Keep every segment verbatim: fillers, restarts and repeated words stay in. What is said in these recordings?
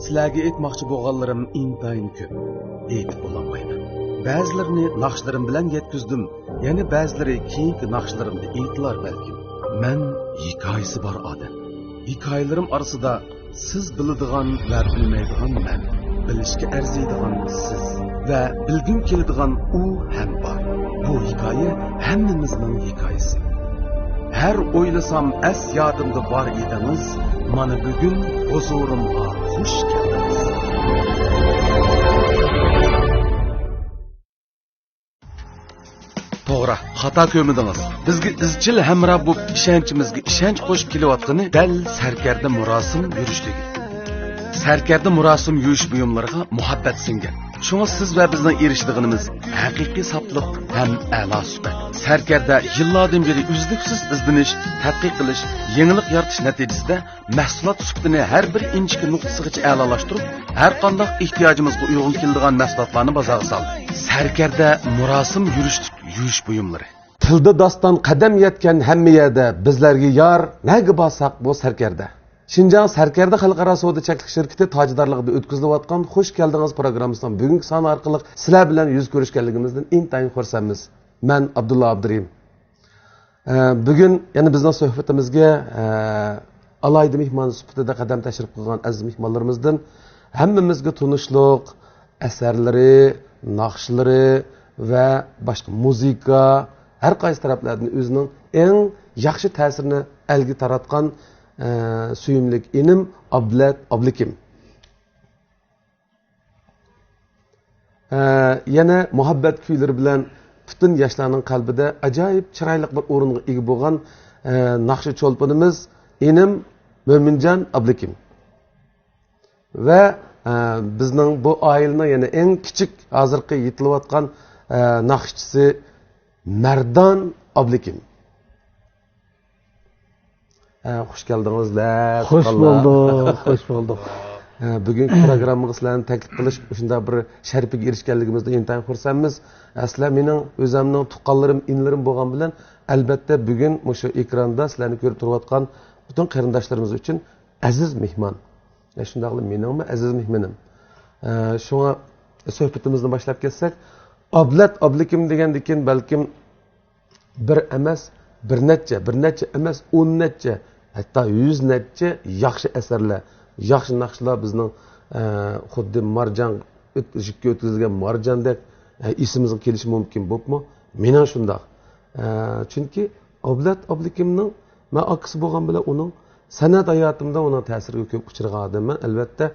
سىلەرگە ئېيتماقچى بولغانلىرىم ئىنتايىن كۆپ. ئېيتىپ بولالمايمەن. بەزىلىرىنى ناخشىلىرىم بىلەن يەتكۈزدۈم، يەنە بەزىلىرى كېيىنكى ناخشىلىرىمدا ئېيتىلار بەلكىم. مەن ھېكايىسى بار ئادەم. ھېكايىلىرىم ئارىسىدا سىز بىلىدىغان ۋە بىلمەيدىغان مەن، بىلىشكە ئەرزىيدىغان سىز ۋە بىلگۈم كېلىدىغان ئۇ ھەم بار. بۇ ھېكايە ھەممىمىزنىڭ ھېكايىسى. ھەر ئويلىسام ئەس يادىمدا بار ئىدىڭىز، مانا بۈگۈن ھۇزۇرۇمغا خۇش كەلدىڭىز. توغرا، خاتا كۆرمىدىڭىز. بىزگە ئىزچىل ھەمراھ بولۇپ، ئىشەنچىمىزگە ئىشەنچ قوشۇپ كېلىۋاتقىنى دەل سەركەردە مۇراسىم يۈرۈشلۈكى. سەركەردە مۇراسىم يۈرۈش بۇيۇملىرىغا مۇھەببەت سىڭگەن. شۇڭا سىز ۋە بىزنىڭ ئېرىشىدىغىنىمىز ھەقىقىي ساپلىق ھەم ئەلا سۈپەت. سەركەردە يىللاردىن بېرى ئۈزلۈكسىز ئىزدىنىش، تەتقىق قىلىش، يېڭىلىق يارىتىش نەتىجىسىدە مەھسۇلات سۈپىتىنى ھەر بىر ئىنچىكە نۇقتىسىغىچە ئەلالاشتۇرۇپ، ھەر قانداق ئېھتىياجىمىزغا ئۇيغۇن كېلىدىغان مەھسۇلاتلارنى بازارغا سالدى. سەركەردە مۇراسىم يۈرۈشلۈك يۈرۈش بۇيۇملىرى. تىلدا داستان قەدەم يەتكەن ھەممە يەردە بىزلەرگە يار، نەگە بارساق بۇ سەركەردە. شىنجاڭ سەركەردە خەلقئارا سودا چەكلىك شىركىتى تاجدارلىقىدا ئۆتكۈزۈلۈۋاتقان خوش كەلدىڭىز پروگراممىسىنىڭ بۈگۈنكى سانى ئارقىلىق سىلەر بىلەن يۈز كۆرۈشكەنلىكىمىزدىن ئىنتايىن خۇرسەنمىز. مەن ئابدۇللا ئابدۇرېھىم. ئە، بۈگۈن يەنە بىزنىڭ سۆھبىتىمىزگە، ئە، ئالاھىدە مېھمان سۈپىتىدە قەدەم تەشرىپ قىلغان ئەزىز مېھمانلىرىمىزدىن ھەممىمىزگە تونۇشلۇق ئەسەرلىرى، ناخشىلىرى ۋە باشقا مۇزىكا، ھەر قايسى تەرەپلەردىن ئۆزىنىڭ ئەڭ ياخشى تەسىرىنى ئەلگە تاراتقان، ئە، سۆيۈملۈك ئىنىم ئابلەت ئابلىكىم. ئە، يەنە مۇھەببەت كۈيلىرى بىلەن پۈتۈن ياشلارنىڭ قەلبىدە ئاجايىپ چىرايلىق بىر ئورۇنغا ئىگە بولغان، ئە، ناخشا چولپىنىمىز ئىنىم مۆمىنجان ئابلىكىم. ۋە، ئە، بىزنىڭ بۇ ئائىلىنىڭ يەنە ئەڭ كىچىك، ھازىرقى يېتىلىۋاتقان، ئە، ناخشىچىسى مەردان ئابلىكىم. ئە، خۇش كەلدىڭىزلەر، خۇش تۇغقانلار. بولدۇق، خۇش بولدۇق. ئە، بۈگۈنكى پروگراممىغا سىلەرنى تەكلىپ قىلىش، شۇنداق بىر شەرىپىگە ئېرىشكەنلىكىمىزدىن ئىنتايىن خۇرسەنمىز. ئە، سىلەر مېنىڭ ئۆزەمنىڭ تۇغقانلىرىم، ئىنىلىرىم بولغان بىلەن، ئەلبەتتە، بۈگۈن مۇشۇ ئېكراندا سىلەرنى كۆرۈپ تۇرۇۋاتقان پۈتۈن قېرىنداشلىرىمىز ئۈچۈن ئەزىز مېھمان. ئە، شۇنداقلا مېنىڭمۇ ئەزىز مېھمىنىم. ئە، شۇڭا سۆھبىتىمىزنى باشلاپ كەتسەك، ئابلەت ئابلىكىم دېگەندىكىن بەلكىم بىر ئەمەس، بىر نەچچە، بىر نەچچە ئەمەس، ئون نەچچە، ھەتتا يۈز نەچچە ياخشى ئەسەرلەر، ياخشى ناخشىلار بىزنىڭ، ئە، خۇددى مارجان ئۆت-، جىپكە ئۆتكۈزۈلگەن مارجاندەك، ئە، ئېسىمىزگە كېلىشى مۇمكىن، بوپمۇ؟ مېنىڭ شۇنداق. ئە، چۈنكى ئابلەت ئابلىكىمنىڭ، مەن ئاكىسى بولغان بىلەن ئۇنىڭ سەنئەت ھاياتىمدا ئۇنىڭ تەسىرىگە كۆپ ئۇچرىغان ئادەممەن. ئەلۋەتتە،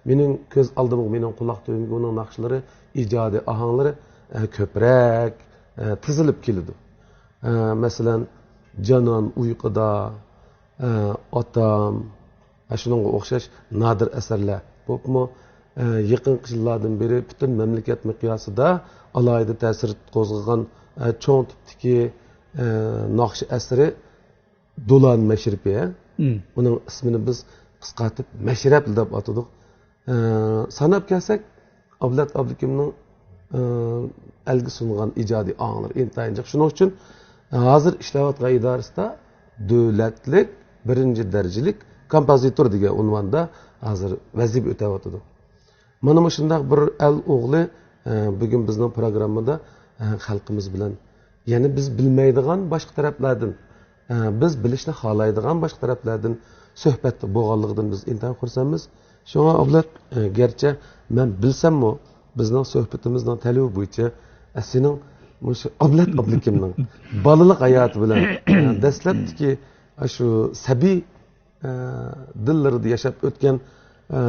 مېنىڭ كۆز ئالدىمغا، مېنىڭ قۇلاق تۈۋىمگە ئۇنىڭ ناخشىلىرى، ئىجادىي ئاھاڭلىرى، ئە، كۆپرەك، ئە، تىزىلىپ كېلىدۇ. ئە، مەسىلەن، جانان ئۇيقۇدا، ئە، ئاتام، ۋە شۇنىڭغا ئوخشاش نادىر ئەسەرلەر بولۇپمۇ، ئە، يېقىنقى يىللاردىن بېرى پۈتۈن مەملىكەت مىقياسىدا ئالاھىدە تەسىر قوزغىغان، ئە، چوڭ تىپتىكى، ئە، ناخشا ئەسىرى دولان مەشرىپى، ھە؟ مم. ئۇنىڭ ئىسمىنى بىز قىسقارتىپ مەشرەپلا دەپ ئاتىدۇق. ئە، ساناپ كەلسەك، ئابلەت ئابلىكىمنىڭ، ئە، ئەلگە سۇنغان ئىجادىي ئاڭلىرى ئىنتايىن جىق. شۇنىڭ ئۈچۈن ھازىر ئىشلەۋاتقان ئىدارىسىدا دۆلەتلىك بىرىنچى دەرىجىلىك كومپوزىتور دېگەن ئۇنۋاندا ھازىر ۋەزىپە ئۆتەۋاتىدۇ. مانا مۇشۇنداق بىر ئەل ئوغلى، ئە، بۈگۈن بىزنىڭ پروگراممىدا، ئە، خەلقىمىز بىلەن يەنە بىز بىلمەيدىغان باشقا تەرەپلەردىن، ئە، بىز بىلىشنى خالايدىغان باشقا تەرەپلەردىن سۆھبەتتە بولغانلىقىدىن بىز ئىنتايىن خۇرسەنمىز. شۇڭا ئابلەت، ئە، گەرچە مەن بىلسەممۇ، بىزنىڭ سۆھبىتىمىزنىڭ تەلىپى بويىچە، ئە، سېنىڭ مۇشۇ ئابلەت ئابلىكىمنىڭ بالىلىق ھاياتى بىلەن، ئە، دەسلەپتىكى شۇ سەبىي، ئە، دىللىرىدا ياشاپ ئۆتكەن، ئە،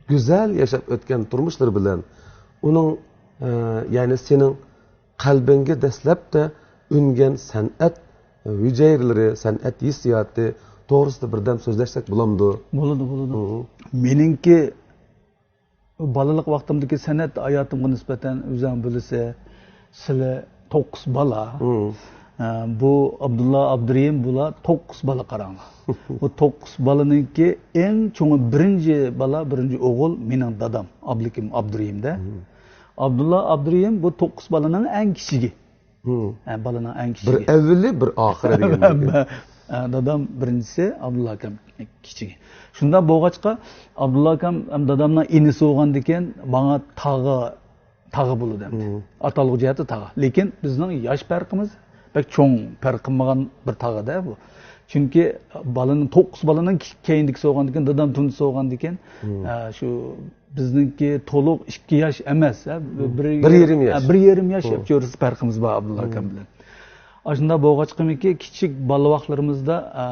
گۈزەل ياشاپ ئۆتكەن تۇرمۇشلىرى بىلەن ئۇنىڭ، ئە، يەنى سېنىڭ قەلبىڭگە دەسلەپتە ئۈنگەن سەنئەت ھۈجەيرىلىرى، سەنئەت ھېسسىياتى توغرىسىدا بىردەم سۆزلەشسەك بولامدۇ؟ بولىدۇ، بولىدۇ. ھە. مېنىڭكى بالىلىق ۋاقتىمدىكى سەنئەت ھاياتىمغا نىسبەتەن ئۆزۈڭ بىلىسەن، سىلەر توققۇز بالا. ھە، بۇ ئابدۇللا ئابدۇرېھىم، بۇلار توققۇز بالا قاراڭلار. بۇ توققۇز بالىنىڭكى ئەڭ چوڭى بىرىنچى بالا، بىرىنچى ئوغۇل مېنىڭ دادام، ئابلىكىم ئابدۇرېھىمدە. ئابدۇللا ئابدۇرېھىم بۇ توققۇز بالىنىڭ ئەڭ كىچىكى. ھە، بالىنىڭ ئەڭ كىچىكى. بىر ئەۋۋىلى، بىر ئاخىرى دېگەندەك. ھە، دادام بىرىنچىسى، ئابدۇللا ئاكام. كىچىكى. شۇنداق بولغاچقا، ئابدۇللا ئاكام ھەم دادامنىڭ ئىنىسى بولغاندىكىن، ماڭا تاغا، تاغا بولىدۇ ئەمدى. مم. ئاتالغۇ جەھەتتە تاغا. لېكىن بىزنىڭ ياش پەرقىمىز بەك چوڭ پەرق قىلمىغان بىر تاغىدە بۇ. چۈنكى بالىنىڭ، توققۇز بالىنىڭ كېيىندىكىسى بولغاندىكىن، دادام تۇنجىسى بولغاندىكىن، مم. ئە، شۇ بىزنىڭكى تولۇق ئىككى ياش ئەمەس، ھە، بىر، بىر يېرىم ياش. ھە، بىر يېرىم ياش ئاپچورىسى پەرقىمىز بار ئابدۇللا ئاكام بىلەن. ئاشۇنداق بولغاچقىمىكى، كىچىك بالىۋاقلىرىمىزدا، ئە،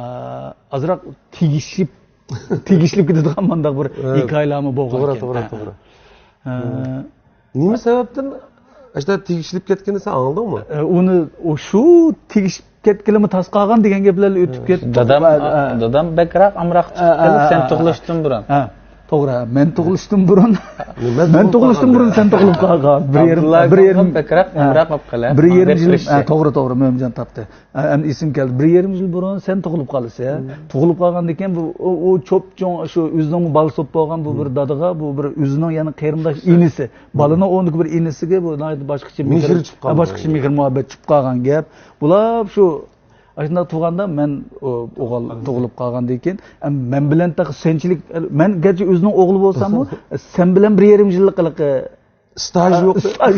ئازراق تېگىشلىپ، تېگىشلىپ كېتىدىغان مانداق بىر ھە. ھېكايىلەرمۇ بولغان توغرا، ئىكەن. توغرا، ھە. توغرا. ھە. نېمە سەۋەبتىن ئاشۇنداق تېگىشلىپ كەتكىنى سەن ئاڭلىدىڭمۇ؟ ئە، ئۇنى، ئۇ شۇ تېگىشىپ كەتكىلىمۇ تاس قالغان دېگەن گەپلەرلا ئۆتۈپ كەتتى. دادام، ھە، ھە. دادام بەكرەك ئامراق چىقىپ ھە، كېلىپ، ھە، سەن ھە، تۇغۇلۇشتىن بۇرۇن. ھە، توغرا. مەن تۇغۇلۇشتىن بۇرۇن، مەن تۇغۇلۇپ تۇغۇلۇشتىن بۇرۇن سەن تۇغۇلۇپ قالغان. بىر يېرىم، بىر يېرىم، بەكرەك ھە، ئامراق بولۇپ قالە. بىر يېرىم يىل، ھە، توغرا، توغرا، مۆمىنجان تاپتى. ھە، ئەمدى ئېسىمگە كەلدى. بىر يېرىم يىل بۇرۇن سەن تۇغۇلۇپ قالىسەن. مم. تۇغۇلۇپ قالغاندىن كېيىن بۇ، ئۇ، ئۇ چوپچوڭ، شۇ ئۆزىنىڭمۇ بالا بولۇپ قالغان بۇ بىر دادىغا، بۇ بىر ئۆزىنىڭ يەنە قېرىنداش ئىنىسى. بالىنىڭ ئورنىدىكى بىر ئىنىسىگە بۇ ناھايىتى باشقىچە مېھىر، مېھىر چۈشۈپ قالغان. باشقىچە مېھىر مۇھەببەت چۈشۈپ قالغان گەپ. بۇلار شۇ ئاشۇنداق تۇرغاندا مەن، ئو-، ئوغۇل تۇغۇلۇپ قالغاندىن كېيىن، ئەم، مەن بىلەن تېخى سەنچىلىك، مەن گەرچە ئۆزىنىڭ ئوغلى بولساممۇ، سەن بىلەن بىر يېرىم يىللىق ھېلىقى ستاژ يوق. ستاژ،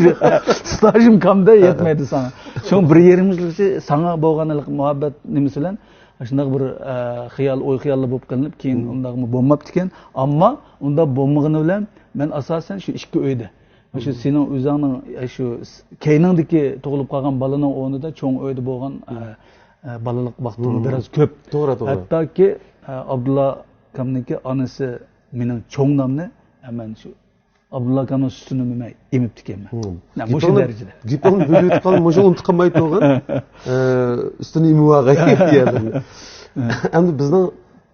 ستاژىم كامدا يەتمەيدۇ ساڭا. شۇڭا بىر يېرىم يىلغىچە ساڭا بولغان ھېلىقى مۇھەببەت نېمىسى بىلەن ئاشۇنداق بىر، ئە، خىيال، ئوي خىياللا بولۇپ قېلىنىپ، كېيىن ئۇنداقمۇ بولماپتىكەن. ئەمما ئۇنداق بولمىغىنى بىلەن مەن ئاساسەن شۇ ئىككى ئۆيدە. شۇ سېنىڭ ئۆزۈڭنىڭ، ئە، شۇ كەينىڭدىكى تۇغۇلۇپ قالغان بالىنىڭ ئورنىدا چوڭ ئۆيدە بولغان، ئە، ئە، بالىلىق ۋاقتىم بىراز كۆپ. توغرا، توغرا. ھەتتاكى، ئە، ئابدۇللا ئاكامنىڭكى ئانىسى مېنىڭ چوڭ نامنى، ئە، مەن شۇ ئابدۇللا ئاكامنىڭ سۈتىنىمۇ مەن ئېمىپتىكەنمەن. مم. مۇشۇ دەرىجىدە. گېپىڭنى بۆلۈۋېتىپ قال، مۇشۇ ئۇنتۇپ قالماي تۇرغىن. ئە، سۈتىنى ئېمىۋالغاي دېگەنلىرىنى. ئەمدى بىزنىڭ،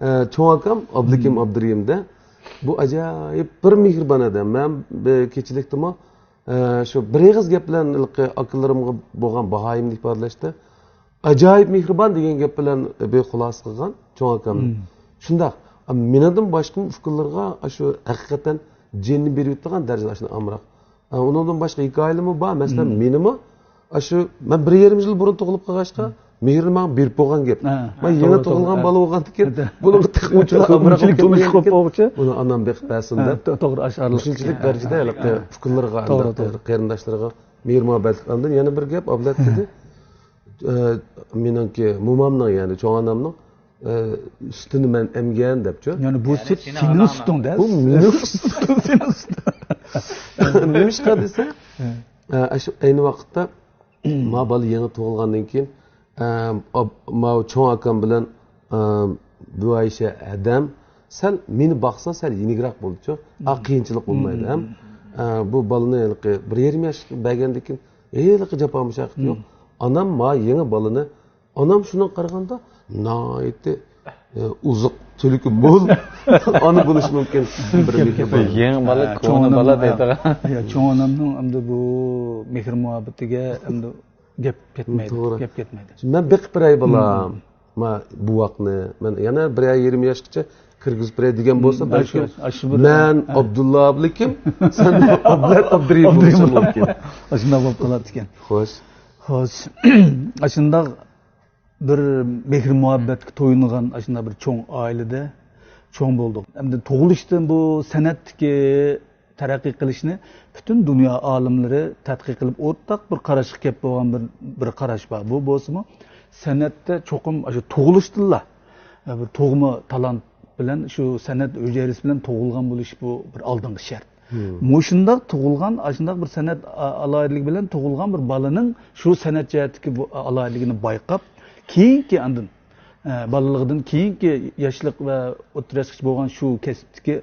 ئە، چوڭ ئاكام ئابلىكىم ئابدۇرېھىمدە بۇ ئاجايىپ بىر مېھرىبان ئادەم. مەن بىر كېچىلىكتىمۇ، ئە، شۇ بىر ئېغىز گەپ بىلەن ھېلىقى ئاكىلىرىمغا بولغان باھايىمنى ئىپادىلەشتە، ئاجايىپ مېھرىبان دېگەن گەپ بىلەن بىر خۇلاسە قىلغان چوڭ ئاكامنى. مم. شۇنداق. مېنىڭدىن باشقىمۇ ئۇكىلىرىغا ئاشۇ ھەقىقەتەن جېنىنى بېرىۋېتىدىغان دەرىجىدە ئاشۇنداق ئامراق. ئۇنىڭدىن باشقا ھېكايىلىرىمۇ بار. مەسىلەن، مېنىمۇ ئاشۇ مەن بىر يېرىم يىل بۇرۇن تۇغۇلۇپ قالغاچقا، مېھرىنى ماڭا بېرىپ بولغان گەپ. ھە، مەن يېڭى توغرا، تۇغۇلغان توغرا. بالا بولغاندىكىن، بۇنىڭغا تېخى ئۇنچىلىك ئامراق بولمىغان ئىكەن. بۇنى ئانام بېقىپ بەرسۇن دەپ. توغرا، ئاشۇ ئارىلىق. مۇشۇنچىلىك دەرىجىدە ھېلىقى ئۇكىلىرىغا، توغرا، توغرا. قېرىنداشلىرىغا مېھىر-مۇھەببەتلىك. ئاندىن يەنە بىر گەپ، ئابلەت دېدى. ئە، مېنىڭكى مومامنىڭ، يەنى چوڭ ئانامنىڭ، ئە، سۈتىنى مەن ئەمگەن دەپچۇ. يەنى بۇ سۈت سېنىڭ سۈتۈڭ دە. بۇ مېنىڭ سۈتۈم، سېنىڭ سۈتۈڭ. نېمىشقا دېسە، ئە، ئاشۇ ئەينى ۋاقىتتا ما بالا يېڭى تۇغۇلغاندىن كېيىن، ئە، ئاب-، ماۋۇ چوڭ ئاكام بىلەن، ئە، بۈۋەيشە ھەدەم سەل مېنى باقسا سەل يېنىكرەك بولىدىچۇ. ئا، قىيىنچىلىق بولمايدۇ ھەم، ئە، بۇ بالىنى ھېلىقى بىر يېرىم ياشقا بەرگەندىن كېيىن ھېلىقى جاپا مۇشەققەت يوق. ئانام ما يېڭى بالىنى، ئانام شۇنىڭغا قارىغاندا ناھايىتى، ئە، ئوزۇق تۈلۈكى مول ئانا بولۇشى مۇمكىن. بىر مېھرىبان. يېڭى بالا، ھە، كونا بالا دەيدىغان. يا، چوڭ ئانامنىڭ ئەمدى بۇ مېھىر مۇھەببىتىگە ئەمدى گەپ كەتمەيدۇ. توغرا. گەپ كەتمەيدۇ. مەن بېقىپ بېرەي بالام. ما بوۋاقنى، مەن يەنە بىر يېرىم ياشقىچە كىرگۈزۈپ بېرەي دېگەن بولسا، بەلكىم مەن ئابدۇللا ئابلىكىم، سەن ئابلەت ئابدۇرېھىم بولۇشۇڭ مۇمكىن. ئاشۇنداق بولۇپ قالاتتىكەن. خوش. خوش. ئاشۇنداق بىر مېھىر مۇھەببەتكە تويۇنغان ئاشۇنداق بىر چوڭ ئائىلىدە چوڭ بولدۇق. ئەمدى تۇغۇلۇشتىن بۇ سەنئەتتىكى تەرەققىي قىلىشنى پۈتۈن دۇنيا ئالىملىرى تەتقىق قىلىپ ئورتاق بىر قاراشقا كەپ بولغان بىر، بىر قاراش بار. بۇ بولسىمۇ سەنئەتتە چوقۇم ئاشۇ تۇغۇلۇشتىنلا، ئە، بىر تۇغما تالانت بىلەن، شۇ سەنئەت ھۈجەيرىسى بىلەن تۇغۇلغان بولۇش بۇ بىر ئالدىنقى شەرت. مۇشۇنداق تۇغۇلغان، ئاشۇنداق بىر سەنئەت ئا-، ئالاھىدىلىكى بىلەن تۇغۇلغان بىر بالىنىڭ شۇ سەنئەت جەھەتتىكى بۇ ئالاھىدىلىكىنى بايقاپ، كېيىنكى ئاندىن، ئە، بالىلىقىدىن كېيىنكى ياشلىق ۋە ئوتتۇرا ياشقىچە بولغان شۇ كەسىپتىكى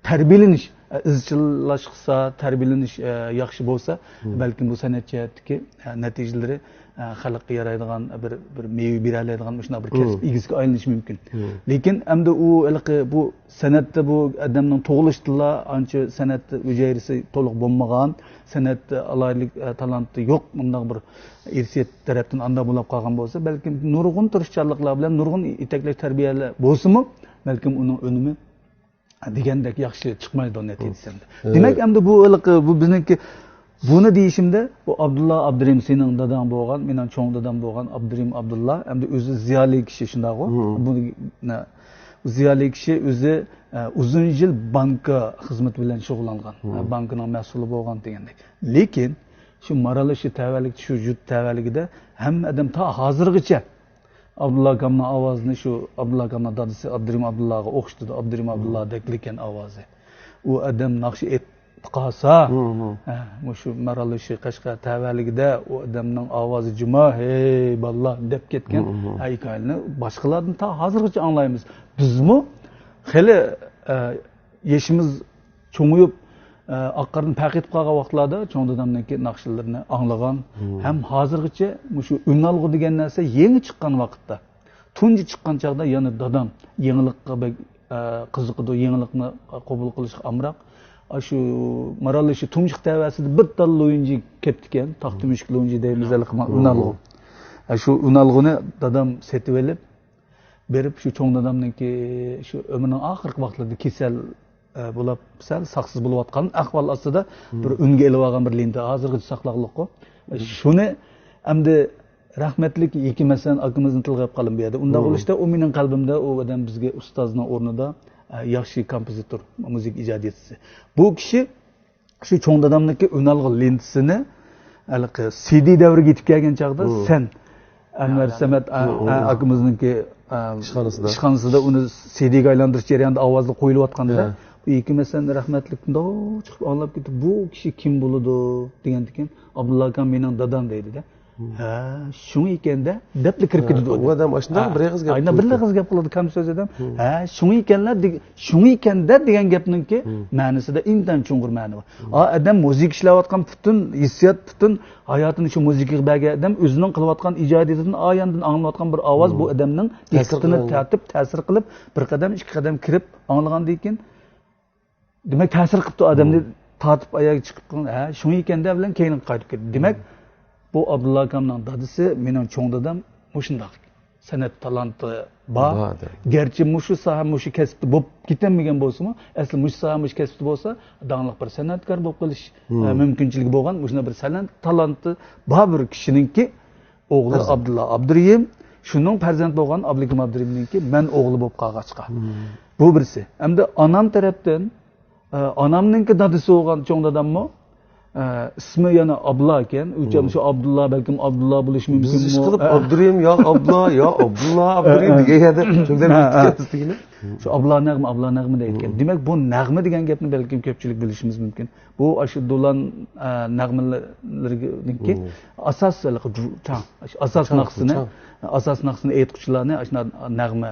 تەربىيەلىنىش، ئە، ئىزچىللاشسا، تەربىيەلىنىش، ئە، ياخشى بولسا، بەلكىم بۇ سەنئەت جەھەتتىكى، ئە، نەتىجىلىرى، ئە، خەلققە يارايدىغان بىر، بىر مېۋە بېرەلەيدىغان مۇشۇنداق بىر كەسىپ ئىگىسىگە ئايلىنىشى مۇمكىن. لېكىن ئەمدى ئۇ ھېلىقى بۇ سەنئەتتە بۇ ئادەمنىڭ تۇغۇلۇشىدىلا ئانچە سەنئەت ھۈجەيرىسى تولۇق بولمىغان، سەنئەتتە ئالاھىدىلىك، ئە، تالانتى يوق، مۇنداق بىر ئىرسىيەت تەرەپتىن ئانداق بولۇپ قالغان بولسا، بەلكىم نۇرغۇن تىرىشچانلىقلار بىلەن، نۇرغۇن يېتەكلەش تەربىيەلەر بولسىمۇ، بەلكىم ئۇنىڭ ئۈنۈمى دېگەندەك ياخشى چىقمايدۇ نەتىجىسى ئەمدى. دېمەك، ئەمدى بۇ ھېلىقى، بۇ بىزنىڭكى، بۇنى دېيىشىمدە، بۇ ئابدۇللا ئابدۇرېھىم سېنىڭ داداڭ بولغان، مېنىڭ چوڭ دادام بولغان ئابدۇرېھىم ئابدۇللا، ئەمدى ئۆزى زىيالىي كىشى، شۇنداقغۇ؟ بۇ، نە، زىيالىي كىشى ئۆزى، ئە، ئۇزۇن يىل بانكا خىزمىتى بىلەن شۇغۇللانغان. ئە، بانكىنىڭ مەسئۇلى بولغان دېگەندەك. لېكىن شۇ مارالبېشى تەۋەلىكتە، شۇ يۇرت تەۋەلىكىدە ھەممە ئادەم تا ھازىرغىچە ئابدۇللا ئاكامنىڭ ئاۋازىنى، شۇ ئابدۇللا ئاكامنىڭ دادىسى ئابدۇرېھىم ئابدۇللاغا ئوخشىتىدۇ. ئابدۇرېھىم ئابدۇللادەكلا ئىكەن ئاۋازى. ئۇ ئادەم ناخشا ئېيتىپ قالسا، ھە، مۇشۇ مارالبېشى قەشقەر تەۋەلىكىدە ئۇ ئادەمنىڭ ئاۋازى جۇما، ھەي بالىلار دەپ كەتكەن ھېكايىلەرنى باشقىلاردىن تا ھازىرغىچە ئاڭلايمىز. بىزمۇ خېلى، ئە، يېشىمىز چوڭىيىپ، ئە، ئاق قاردىن پەرق ئېتىپ قالغان ۋاقىتلاردا چوڭ دادامنىڭكى ناخشىلىرىنى ئاڭلىغان ھەم ھازىرغىچە مۇشۇ ئۈنئالغۇ دېگەن نەرسە يېڭى چىققان ۋاقىتتا، تۇنجى چىققان چاغدا يەنە دادام يېڭىلىققا بەك، ئە، قىزىقىدۇ، يېڭىلىقنى قوبۇل قىلىشقا ئامراق. ئاشۇ مارالبېشى تۇمشۇق تەۋەسىدە بىر تال لۇيىنجى كەپتىكەن، تاختا مۈشۈك لۇيىنجى دەيمىز ھېلىقى ئۈنئالغۇ. ئە، شۇ ئۈنئالغۇنى دادام سېتىۋېلىپ، بېرىپ شۇ چوڭ دادامنىڭكى شۇ ئۆمرىنىڭ ئاخىرقى ۋاقىتلىرىدا كېسەل، ئە، بولۇپ، سەل ساقسىز بولۇۋاتقان ئەھۋال ئاستىدا بىر ئۈنگە ئېلىۋالغان بىر لېنتا، ھازىرغىچە ساقلىقلىققۇ. شۇنى ئەمدى رەھمەتلىك ھېكىم ھەسەن ئاكىمىزنى تىلغا ئېلىپ قالدىم بۇ يەردە. ئۇنداق بولۇشتا ئۇ مېنىڭ قەلبىمدە ئۇ ئادەم بىزگە ئۇستازنىڭ ئورنىدا، ئە، ياخشى كومپوزىتور، مۇزىكا ئىجادىيەتچىسى. بۇ كىشى شۇ چوڭ دادامنىڭكى ئۈنئالغۇ لېنتىسىنى ھېلىقى سىدى دەۋرىگە يېتىپ كەلگەن چاغدا سەن ئەنۋەر سەمەت ئا-، ئا-، ئاكىمىزنىڭكى، ئا، ئىشخانىسىدا. ئىشخانىسىدا ئۇنى سىدىگە ئايلاندۇرۇش جەريانىدا ئاۋازلىق قويۇلۇۋاتقاندا، بۇ ھېكىم ھەسەن رەھمەتلىك مۇنداق چىقىپ ئاڭلاپ كېتىپ، بۇ كىشى كىم بولىدۇ دېگەندىكىن، ئابدۇللا ئاكام مېنىڭ دادام دەيدىدە. ھە، شۇڭا ئىكەن-دە، دەپلا كىرىپ كېتىدۇ ئۇ ئادەم. ئاشۇنداق بىر ئېغىز گەپ قىلىدۇ. بىر ئېغىز گەپ قىلىدۇ، كەم سۆز ئادەم. ھە، شۇڭا ئىكەنلەر دېگەن، شۇڭا ئىكەن-دە دېگەن گەپنىڭكى مەنىسىدە ئىنتايىن چوڭقۇر مەنە بار. ئا ئادەم مۇزىكا ئىشلەۋاتقان، پۈتۈن ھېسسىيات، پۈتۈن ھاياتىنى شۇ مۇزىكىغا بەرگەن ئادەم ئۆزىنىڭ قىلىۋاتقان ئىجادىيىتىدىن ئاياندىن ئاڭلىنىۋاتقان بىر ئاۋاز بۇ ئادەمنىڭ دىققىتىنى تارتىپ، تەسىر قىلىپ، بىر قەدەم، ئىككى قەدەم كىرىپ ئاڭلىغاندىن كېيىن، دېمەك، تەسىر قىپتۇ ئادەمنى، تارتىپ ئاياغى چىقىپ قالغان. ھە، شۇڭا ئىكەن دە بىلەن كەينىگە قايتىپ كەتتى. دېمەك، بۇ ئابدۇللا ئاكامنىڭ دادىسى، مېنىڭ چوڭ دادام مۇشۇنداق سەنئەت تالانتى بار. بار دە. گەرچە مۇشۇ ساھە، مۇشۇ كەسىپتە بولۇپ كېتەلمىگەن بولسىمۇ، ئەسلى مۇشۇ ساھە، مۇشۇ كەسىپتە بولسا، داڭلىق بىر سەنئەتكار بولۇپ قېلىش، ئە، مۇمكىنچىلىكى بولغان، مۇشۇنداق بىر سەنئەت تالانتى بار بىر كىشىنىڭكى ئوغلى ئابدۇللا ئابدۇرېھىم، شۇنىڭ پەرزەنت بولغان ئابلىكىم ئابدۇرېھىمنىڭكى مەن ئوغلى بولۇپ قالغاچقا. بۇ بىرسى. ئەمدى ئانام تەرەپتىن، ئە، ئانامنىڭكى دادىسى بولغان چوڭ داداممۇ، ئە، ئىسمى يەنە ئابلا ئىكەن. ئۆلچەم شۇ ئابدۇللا، بەلكىم ئابدۇللا بولۇشى مۇمكىن. بىز ئىشقىلىپ ئابدۇرېھىم يا ئابلا، يا ئابدۇللا ئابدۇرېھىم دېگەن يەردە چۆگلەپ كېتىپتىكەن. شۇ ئابلا نەغمە، ئابلا نەغمە دەيدىكەن. دېمەك، بۇ نەغمە دېگەن گەپنى بەلكىم كۆپچىلىك بىلىشىمىز مۇمكىن. بۇ ئاشۇ دولان، ئە، نەغمىلىرىنىڭكى ئاساس، ھېلىقى چاڭ، ئاساس ناخشىسىنى، ئاساس ناخشىسىنى ئېيتقۇچىلارنى ئاشۇ نەغمە